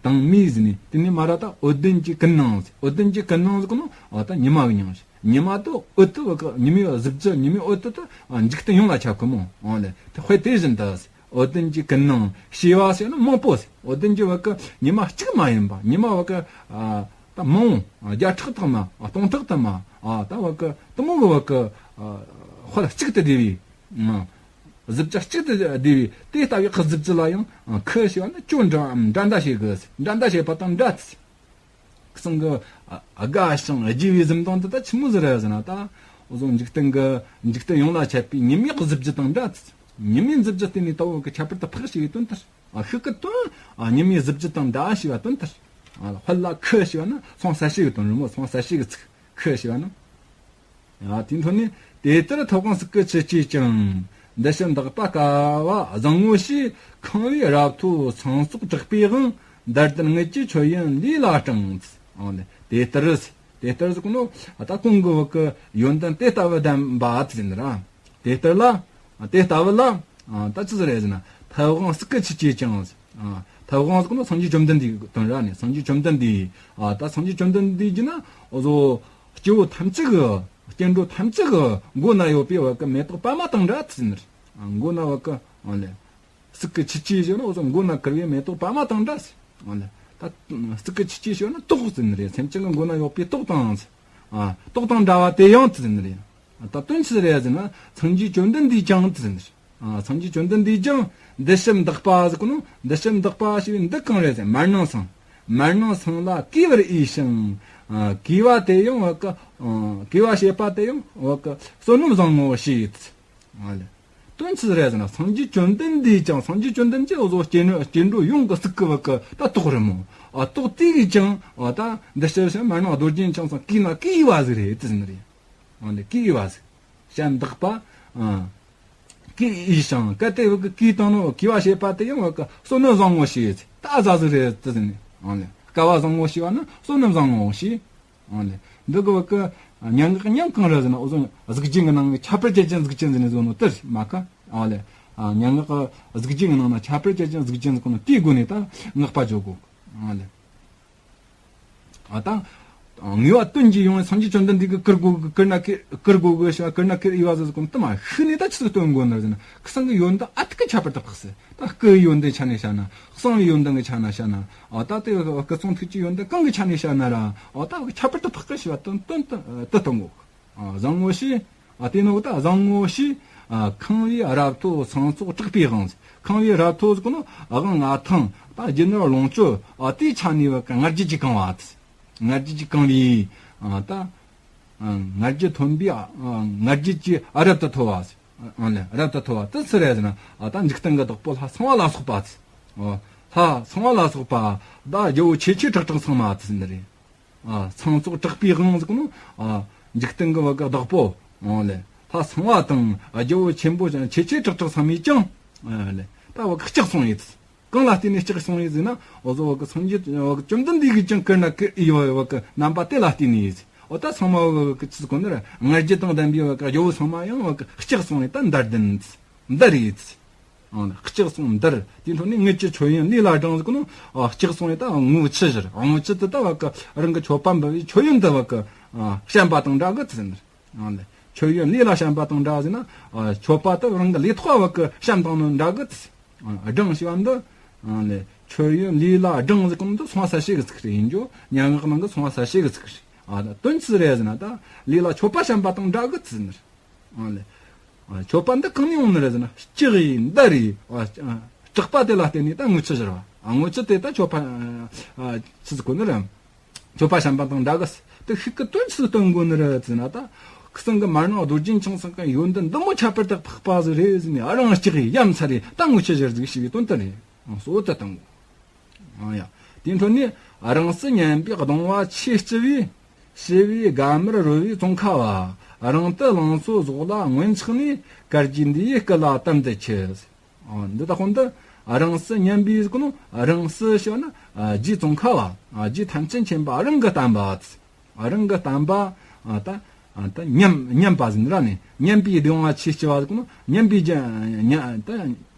དྭངས་མའི་ཟེར་ནས་དེ་ནས་མ་ར་ད་འོད་ལྡན་གྱི་ཀུན་སྣང་ཟེར། འོད་ལྡན་གྱི་ཀུན་སྣང་ཟེར་གོ་ནོ་འོ་ད་ཉི་མ་གི་མྱིང་ཟེར། ཉི་མ་དེ་འོད་དེ་བ་གི་ཉི་མའི་གཟི་བརྗིད། ཉི་མའི་འོད་དེ་ད་འཇིག་རྟེན་ཡོངས་ལ་ཁྱབ་གི་མོ། འོ་ལེ། དེ་དཔེ་དེ་བཞིན་དུ་ཟེར། འོད་ལྡན་གྱི་ཀུན་སྣང་། བྱེ་བ་ཟེར་ན་མང་པོ་ཟེར། འོད་ལྡན་གྱི་བ་གི་ཉི་མ་གཅིག་མ་ཡིན་པ། ཉི་མ་བ་གི། ཨ། ད་མང་བ་བརྒྱ་ཕྲག་དང་མ། སྟོང་ཕྲག་དང་མ། ཨ། ད་བ་གི་དེ་མོ་གི་བ་གི། ཨ། དཔལ་གཅིག་ཏུ་བསྡུས་པའི། ཨ། གཟི་བརྗིད་གཅིག་ཏུ་བསྡུས་པའི་དེ་ལྟ་བུའི་གཟི་བརྗིད་ལ་ཡང་ཁུ་ཞེས་པ་ནི་ཅོ་འདྲ་འདྲ་འདྲ་བྱེད་དགོས། འདྲ་འདྲ་བྱེད་པ་དང་འདྲ། ཁི་ཚང་གི། ཨ། དགའ་ཞིང་རྒྱས་པའི་འཛུམ་མདངས་དེ་ད་ཆི་མོ་ཟིག་རེད་ཟེར་ན་ད། འོ་ཟོ་འཇིག་རྟེན་གི། འཇིག་རྟེན་ཡོངས་ལ་ཁྱབ་པའི་ཉི་མའི་གཟི་བརྗིད་དང་འདྲ། ཉི་མའི་གཟི་བརྗིད་དེ་ནི་ད་བ་གི་ཁྱད་པར་དུ་འཕགས་ཞེས་པའི་དོན་དེ། ཨ། ཤུགས་ཀྱི་དོན། ཨ། ཉི་མའི་གཟི་བརྗིད་དང་འདྲ་ཞེས་པ་དོན་དེ། ཨ། དཔལ་ལ་ཁུ་ཞེས་པ་ནི་སོང་ས་ཞིག་གི་དོན་རེད་མོ། སོང་ས་ཞིག་གི་ཚིག་ཁུ་ཞེས་པ་ནི། ཡ། དེའི་འཕྲོ་ནས་དེ་ལྟར་ཐུབ་དབང་སྲིད་ཀྱི་ཆུ་སྐྱེས་ཀྱང་། འདི་ཕྱི་འདག་པ་དཀའ་བ་བཟང་ངོ་ཞེས། ཁང་བའི་རབ་མཐོ་ཚང་སོགས་དྲེགས་པའི་དབང་། འདར་ལྡན་རྔུལ་གྱི་མཆོད་ཡོན་ལུས་ལ་སྤྲིངས། ཨོ་ལེ། དེ་ལྟར། དེ་ལྟར་ཟེར་གོ་ནོ་ད་གོང་གི་བ་གི་ཡོན་ཏན་དེ་ལྟ་བུ་ལྡན་པ་ཟེར་ནི་ར། དེ་ལྟར་ལ། དེ་ལྟ་བུ་ལ། ཨ། ད་ཅི་ཟིག་རེད་ཟེར་ན། ཐུབ་དབང་སྲིད་ཀྱི་ཆུ་སྐྱེས་ཀྱང་། ཨ། ཐུབ་དབང་ཟེར་གོ་ནོ་སངས་རྒྱས་བཅོམ་ལྡན་འདས་ཀྱི་དོན་ར་ནི། སངས་རྒྱས་བཅོམ་ལྡན་འདས། ཨ། ད་སངས་རྒྱས་བཅོམ་ལྡན་འདས་ཀྱི་ན་འོ་ཟོ། སྐྱེ་བོ་ཐམས་ཅད་ཀྱི། སྐྱེ་འགྲོ་ཐམས་ཅད་ཀྱི་མགོ་ན་ཡོད་པའི་བ་གི་མེ་ཏོག་པདྨ་དང་འདྲ་ཟེར་ནི་རེད། ཨ། མགོ་ན་བ་གི། ཨ་ལེ། སྲིད་ཀྱི་ཆུ་སྐྱེས་ཞེས་ན་འོ་ཟོ་མགོ་ན་བཀུར་བའི་མེ་ཏོག་པདྨ་དང་འདྲ་ཟེར། ཨ་ལེ། ད་སྲིད་ཀྱི་ཆུ་སྐྱེས་ཞེས་ན་ཏོག་ཟེར་ནི་རེད། སེམས་ཅན་གྱི་མགོ་ན་ཡོད་པའི་ཏོག་དང་ཟེར། ཨ། ཏོག་དང་འདྲ་བ་དེ་ཡང་ཟེར་ནི་རེད། ད་དོན་ཅི་རེད་ཟེར་ན་སངས་རྒྱས་བཅོམ་ལྡན་འདས་ཀྱང་ཟེར་ནི་རེད། ཨ། སངས་རྒྱས་བཅོམ་ལྡན་འདས་ཀྱང་འདི་ཕྱི་འདག་པ་ཟེར་གོ་ནོ། འདི་ཕྱི་འདག་པ་ཞེས་པའི་འདི་གང་རེད་ཟེར། མར་ནང་སང་། མར་ནང་སང་ལ་གུས་པར་འོས་ཤིང་། ཨ། གུས་པ་དེ་ཡང་བ་གི། ཨ། གུས་པ་བྱེད་པ་དེ་ཡང་བ་གི་བསོད་ནམས་བཟང་ངོ་ཞེས། ཨ་ལེ། དོན་ཅི་རེད་ཟེར་ན་སངས་རྒྱས་བཅོམ་ལྡན་འདས་ཀྱང་། སངས་རྒྱས་བཅོམ་ལྡན་འདས་འོ་ཟོ་སྐྱེ་འགྲོ་སྐྱེ་འགྲོ་ཡོངས་ཀྱི་སྲིད་ཀྱི་བ་གི་ད་ཏོག་རེད་མོ། ཨ། ཏོག་དེ་གིས་ཀྱང་། ཨ། ད་འདི་ཕྱི་ཕྱི་མར་ནང་རྡོ་རྗེ་འཆང་སང་གུས་ན་གུས་པ་ཟིག་རེད་ཟེར་ནི་རེད། ཨ་ལེ། གུས་པ་ཟིག་ཕྱི་འདག་པ། ཨ། གུས་འོས་ཤིང་། གལ་ཏེ་བ་གི་གུས་བཏང་ནོ་གུས་པ་བྱེད་པ་དེ་ཡང་བ་གི་བསོད་ནམས་བཟང་ངོ་ཞེས་ད་ཟ་ཟིག་རེད་ཟེར་ནི། ཨ་ལེ། དཀའ་བ་བཟང་ངོ་ཞེས་པ་ནི་བསོད་ནམས་བཟང་ངོ་ཞེས། ཨ་ལེ། འདི་གི་བ་གི་སྙན་ངག་སྙན་གང་རེད་ཟེར་ན་འོ་ཟོ་གཟུགས་ཅན་གྱི་ནང་གི་ཁྱད་པར་ཅན་ཅན་གཟུགས་ཅན་ཟེར་ནི་ཟོ་ནོ་དེ་རེད་མ་ཁ། ཨ་ལེ། ཨ། སྙན་ངག་གི་གཟུགས་ཅན་གྱི་ནང་ན་ཁྱད་པར་ཅན་ཅན་གཟུགས་ཅན་ཟེར་གོ་ནོ་དེའི་སྒོ་ནས་ད་ངག་པ་བརྗོད་དགོས། ཨ་ལེ། ཨ། ད་ངེས་པ་དོན་གྱིས་ཡོང་བའི་སངས་རྒྱས་བཅོམ་ལྡན་འདས་ཀྱིས་བཀུར་དགོས་གི། བཀུར་ན་བཀུར་བཀུར་དགོས་གི་ཞེས་པ། བཀུར་ན་བཀུར་འོས་པ་ཟེར་གོ་ནོ་དེ་མ་ཤི་ནས་ད་ཆི་ཟིག་སྟོན་དགོས་ནི་རེད་ཟེར་ན་ཁི་སང་གི་ཡོན་ཏན་ཨ་ཐུར་གི་ཁྱད་པར་དུ་འཕགས་ཟེར། ད་སྐུའི་ཡོན་ཏན་ཆ་ནས་བཤད་ན། གསང་བའི་ཡོན་ཏན་གྱི་ཆ་ནས་བཤད་ན། ཨ། ད་དེ་སྐུ་གསུང་ཐུགས་ཀྱི་ཡོན་ཏན་གང་གི་ཆ་ནས་བཤད་ན་ར། ཨ། ད་ཁྱད་པར་དུ་འཕགས་གི་ཞེས་པ་དོན་དོན་དུ་དུ་གཏོང་གོ། ཨ། བཟང་ངོ་ཞེས། ཨ། དེ་ནོ་ད་བཟང་ངོ་ཞེས། ཨ། ཁང་བའི་རབ་མཐོ་ཚང་སོགས་དྲེགས་པའི་དབང་། ཁང་བའི་རབ་མཐོ་ཟེར་གོ་ནོ་དབང་ལྔ་ཐང་། ད་རྒྱུ་ནོར་ལོངས་སྤྱོད། ཨ། དེའི་ཆ་ནས་བ་གི་ང་རྒྱལ་གྱིས་གང་བ། ང་རྒྱལ་གྱིས་གང་བའི། ཨ། ད། ཨ། ང་རྒྱལ་མཐོན་པོའི། ཨ། ང་རྒྱལ་གྱིས་རབ་ཏུ་མཐོ་བ། ཨ་ལེ། རབ་ཏུ་མཐོ་བ་དེ་སུ་རེད་ཟེར་ན། ཨ། ད་འཇིག་རྟེན་གྱི་བདག་པོ་ལྷ་གསང་བ་ལ་སོགས་པ། ཨ། ལྷ་གསང་བ་ལ་སོགས་པ། ད་རྒྱལ་པོ་ཆེ་ཆེ་དྲག་དྲག་ཚང་མ་དེ་ཟེར་ནི་རེད། ཨ། ཚང་སོགས་དྲེགས་པའི་དབང་ཟེར་གོ་ནོ། ཨ། འཇིག་རྟེན་གྱི་བ་གི་བདག་པོ། ཨ་ལེ། ལྷ་གསང་བ་དང་རྒྱལ་པོ་ཆེན་པོ་ཆེ་ཆེ་དྲག་དྲག་ཚང་མས་ཀྱང་། ཨ་ལེ། ད་བ་གི་སྐྲག་སོང་ཡོད། གང་ལ་བརྟེན་ནས་སྐྲག་སོང་ཡོད་ཟེར་ན། འོ་ཟོ་བ་གི་སངས་རྒྱས་བ་གི་བཅོམ་ལྡན་འདས་ཀྱིས་ཀྱང་བཀུར་ན་བཀུར་འོས་པ་བ་གི་རྣམ་པ་དེ་ལ་བརྟེན་ནས་ཡོད། འོ་ད་ཚང་མ་བ་གི་ཆི་ཟེར་གོ་ནི་རེད། ང་རྒྱལ་དང་ལྡན་པའི་བ་གི་རྒྱལ་པོ་ཚང་མ་ཡང་བ་གི་སྐྲག་སོང་ནས་ད་འདར་ལྡན་འདར་ཡིས། ཨང་། སྐྲག་སོང་འདར། དེའི་འཕྲོ་ནས་ངེད་ཀྱི་མཆོད་ཡོན་ལས་ལ་སྦྲང་ཟེར་གོ་ནོ། ཨ། སྐྲག་སོང་ནས་ད་ངུ་ཆི་ཟེར། ངུ་ཆི་དེ་ད་བ་གི་རང་གི་མཆོད་པ་འབུལ་བའི་མཆོད་ཡོན་དེ་བ་གི། ཨ། བཤན་པ་དང་འདྲ་གི་ཟེར་ནི། ཨང་། མཆོད་ཡོན་ལས་ལ་བཤན་པ་དང་འདྲ་ཟེར་ན། ཨ། མཆོད་པ་དེ་རང་གི་ལས་ཐོག་བ་གི་བཤན་བཏང་ནོ་འདྲ་གི། ཨ། སྦྲང་ཞེས་པ་འདི། ཨ་ནི་མཆོད་ཡོན་ལས་ལ་སྦྲང་ཟེར་གོ་ནོ་འདི་སོང་ས་ཞིག་གི་ཚིག་རེད་ཡིན་རྒྱུ། སྙན་ངག་ནང་གི་སོང་ས་ཞིག་གི་ཚིག་རེད། ཨ། ད་དོན་ཅི་རེད་ཟེར་ན། ད་ལས་ལ་མཆོད་པ་བཤན་པ་དང་འདྲ་གི་ཟེར་ནི། ཨ་ནི། ཨ། མཆོད་པ་འདི་གང་ནས་ཡོང་ནི་རེད་ཟེར་ན། སྐྲག་ཡིས་འདར་ཡིས། ཨ། སྐྲག་པ་དེ་ལ་བརྟེན་ནས་ད་ངུ་ཆི་ཟེར་བ། ཨ། ངུ་ཆི་དེ་ད་མཆོད་པ། ཨ། ཆི་ཟེར་གོ་ནི་རེད། མཆོད་པ་བཤན་པ་དང་འདྲ་གི། དེ་ཤིག་གི་དོན་ཆི་སྟོན་དགོས་ནི་རེད་ཟེར་ན། ད་ཁུ་སང་གི་མར་ནང་རྡོ་རྗེ་འཆང་ཚང་གི་ཡོན་ཏན་འདི་མོ་ཁྱད་པར་དུ་འཕགས་པ་ཟིག་རེད་ཟེར་ནས། ཨ། རང་སྐྲག་ཡིས་ཡ་མཚན་རེད། ད་ངུ་ཆི་ཟེར་ཟིག་ཞེས་པའི་དོན་དེ་རེད། ཨང་། གཙོ་བོ་དེ་སྟོན་དགོས། ཨང་། ཡ། དེའི་འཕྲོ་ནས་རང་སྲིད་ཉམས་པའི་གདུང་བ་ཆེས་ལྕི་བས། ཞི་བའི་དགའ་མར་རོལ་བའི་ཙོང་ཁ་བ། རང་དུ་ལང་ཚོ་ཟོག་ལ་མངོན་ཆགས་ནས། དཀར་རྒྱུ་འདི་ཡི་སྐུ་ལ་དམ་དུ་ཆི། ཨ། འདི་ད་ཁོང་འདི་རང་སྲིད་ཉམས་པའི་ཟེར་གོ་ནོ། རང་སྲིད་ཞེས་པ་ན། ཨ། རྗེ་ཙོང་ཁ་བ། ཨ། རྗེ་ཐམས་ཅད་མཁྱེན་པ་རང་གི་བསྟན་པ། ཨ། རང་གི་བསྟན་པ། ཨ། ད། ཨ། ད་ཉམས། ཉམས་པ་ཟེར་ནི་ར་ནི། ཉམས་པའི་གདུང་བ་ཆེས་ལྕི་བ་ཟེར་གོ་ནོ། ཉམས་པའི་རྒྱུ། ཉམས། ད་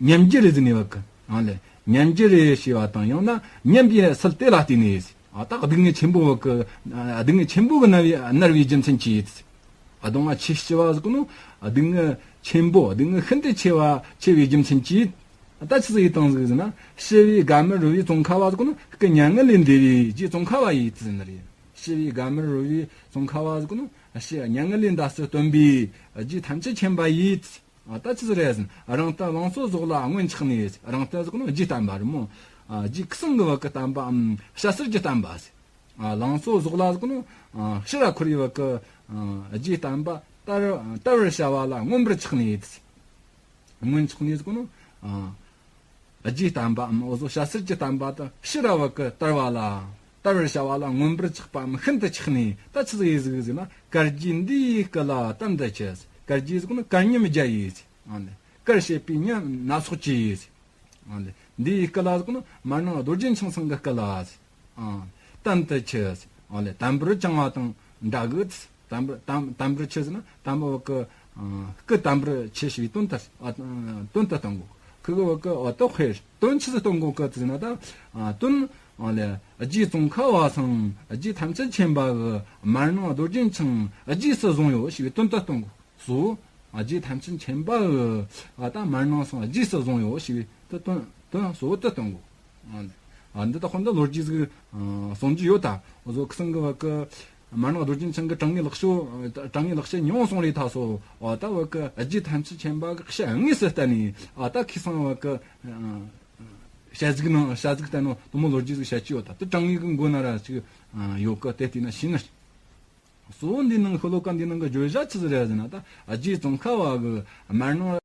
ཉམས་རྒྱུ་རེད་ཟེར་ནི་བ་གི། ཨ་ལེ། ཉམས་རྒྱུ་རེད་ཞེས་པ་དང་། ཡང་ན་ཉམས་པའི་སྲོལ་དེ་ལ་བརྟེན་ནས། ཨ། ད་སྡུག་བསྔལ་ཆེན་པོ་བ་གི། ཨ། སྡུག་བསྔལ་ཆེན་པོ་གི་མནར་བའི། མནར་བའི་རྒྱུ་མཚན་གྱིས། ཨ། གདུང་བ་ཆེས་ལྕི་བ་ཟེར་གོ་ནོ། ཨ། སྡུག་བསྔལ་ཆེན་པོ། སྡུག་བསྔལ་ཤིན་ཏུ་ཆེ་བ། ཆེ་བའི་རྒྱུ་མཚན་གྱིས། ད་ཆི་ཟིག་ཡེད་བཏང་ཟིག་ཟེར་ན། ཞི་བའི་དགའ་མར་རོལ་བའི་ཙོང་ཁ་བ་ཟེར་གོ་ནོ། སྐུ་མྱ་ངན་ལས་འདས་པའི་རྗེ་ཙོང་ཁ་བ་ཡིས་ཟེར་ནི་རེད། ཞི་བའི་དགའ་མར་རོལ་བའི་ཙོང་ཁ་བ་ཟེར་གོ་ནོ། ཞི། མྱ་ངན་ལས་འདས་སུ་བཏོན་པའི་རྗེ་ཐམས་ཅད་མཁྱེན་པ་ཡིས། ཨ། ད་ཆི་ཟིག་རེད་ཟེར་ན། རང་དུ་ལང་ཚོ་ཟོག་ལ་མངོན་ཆགས་ནས། རང་དུ་ཟེར་གོ་ནོ་རྗེའི་བསྟན་པ་རེད་མོ། ཨ། རྗེ་ཁུ་སང་གི་བ་གི་བསྟན་པའམ་སྐྱ་སེར་གྱི་བསྟན་པ་ཟེར། ཨ། ལང་ཚོ་ཟོག་ལ་ཟེར་གོ་ནོ། ཨ། ཕྱིར་ར་འཁོར་བའི་བ་གི། ཨ། རྗེའི་བསྟན་པ་དར། དར་བར་བྱ་བ་ལ་མངོན་པར་ཆགས་ནས། མངོན་ཆགས་ནས་ཟེར་གོ་ནོ། ཨ། རྗེའི་བསྟན་པའམ། འོ་ཟོ། སྐྱ་སེར་གྱི་བསྟན་པ་དེ་ཕྱིར་ར་བ་གི་དར་བ་ལ། དར་བར་བྱ་བ་ལ་མངོན་པར་ཆགས་པའམ་ཤིན་ཏུ་ཆགས་ནས། ད་ཆི་ཟིག་ཡེད་ཟིག་ཟེར་ན། དཀར་རྒྱུ་འདི་ཡི་སྐུ་ལ་དམ་དུ་ཆི། དཀར་རྒྱུ་ཟེར་གོ་ནོ་དཀར་ཉམས་བརྒྱ་ཡིས། ཨ་ནི། དཀར་བྱེད་པའི་ཉམས་སྣ་ཚོགས་ཀྱིས། ཨ་ནི། འདི་ཡི་སྐུ་ལ་ཟེར་གོ་ནོ་མར་ནང་རྡོ་རྗེ་འཆང་ཚང་གི་སྐུ་ལ། ཨ། དམ་དུ་ཆི། ཨ་ལེ། དམ་པར་བཅིངས་པ་དང་འདྲ་གི། དམ་པར། དམ། དམ་པར་ཆི་ཟེར་ན། དམ་པ་བ་གི། ཨ། སྐུ་དམ་པར་ཆི་ཞེས་པའི་དོན་དེ། ཨ། དོན་དེ་སྟོན་དགོས། ཁུ་གི་བ་གི། ཨ། དོ་ཁེ་དོན་ཆི་ཟིག་སྟོན་དགོས་གི་ཟེར་ན། ད། ཨ། དོན། ཨ་ལེ། རྗེ་ཙོང་ཁ་བ་སང་རྗེ་ཐམས་ཅད་མཁྱེན་པ་གིས་མར་ནང་རྡོ་རྗེ་འཆང་རྗེས་སུ་བཟུང་ཡོད་ཞེས་པའི་དོན་དེ་སྟོན་དགོས། སོ། ཨ། རྗེ་ཐམས་ཅད་མཁྱེན་པ་གིས། ཨ། ད་མར་ནང་སང་རྗེས་སུ་བཟུང་ཡོད་ཞེས་པའི་དོན། དོན་གཙོ་བོ་དེ་སྟོན་དགོས། ཨ་ནི། ཨ། འདི་ད་ཁོ་འདི་ལོ་རྒྱུས་ཟིག། ཨ། གསུང་རྒྱུ་ཡོད་ད། འོ་ཟོ་ཁུ་སང་གི་བ་གི། མར་ནང་རྡོ་རྗེ་འཆང་གི་དྲང་ངེས་ལེགས་བཤད། དྲང་ངེས་ལེགས་བཤད་ཉུང་སོང་རེད་ད་སོ། ཨ། ད་བ་གི་རྗེ་ཐམས་ཅད་མཁྱེན་པ་གིས་ཞལ་དངོས་སུ་བསྟན་ནས། ཨ། ད་ཁུ་སང་བ་གི། ཨ། ཞལ་གཟིགས་ནང་། ཞལ་གཟིགས་བསྟན་ནོ་དེ་མོ་ལོ་རྒྱུས་ཟིག་བཤད་རྒྱུ་ཡོད་ད། དེ་དྲང་ངེས་གི་མགོ་ན་ར་ཅིག། ཨ། ཡོད་གི། དེ་བལྟས་ན་ཤེས་ནི། གཙོ་བོ་འདི་ནང་ཤོ་ལོ་ཀ་འདི་ནང་གི་བརྗོད་བྱ་ཆི་ཟིག་རེད་ཟེར་ན། ད་རྗེ་ཙོང་ཁ་བ་གིས་མར་ནང་།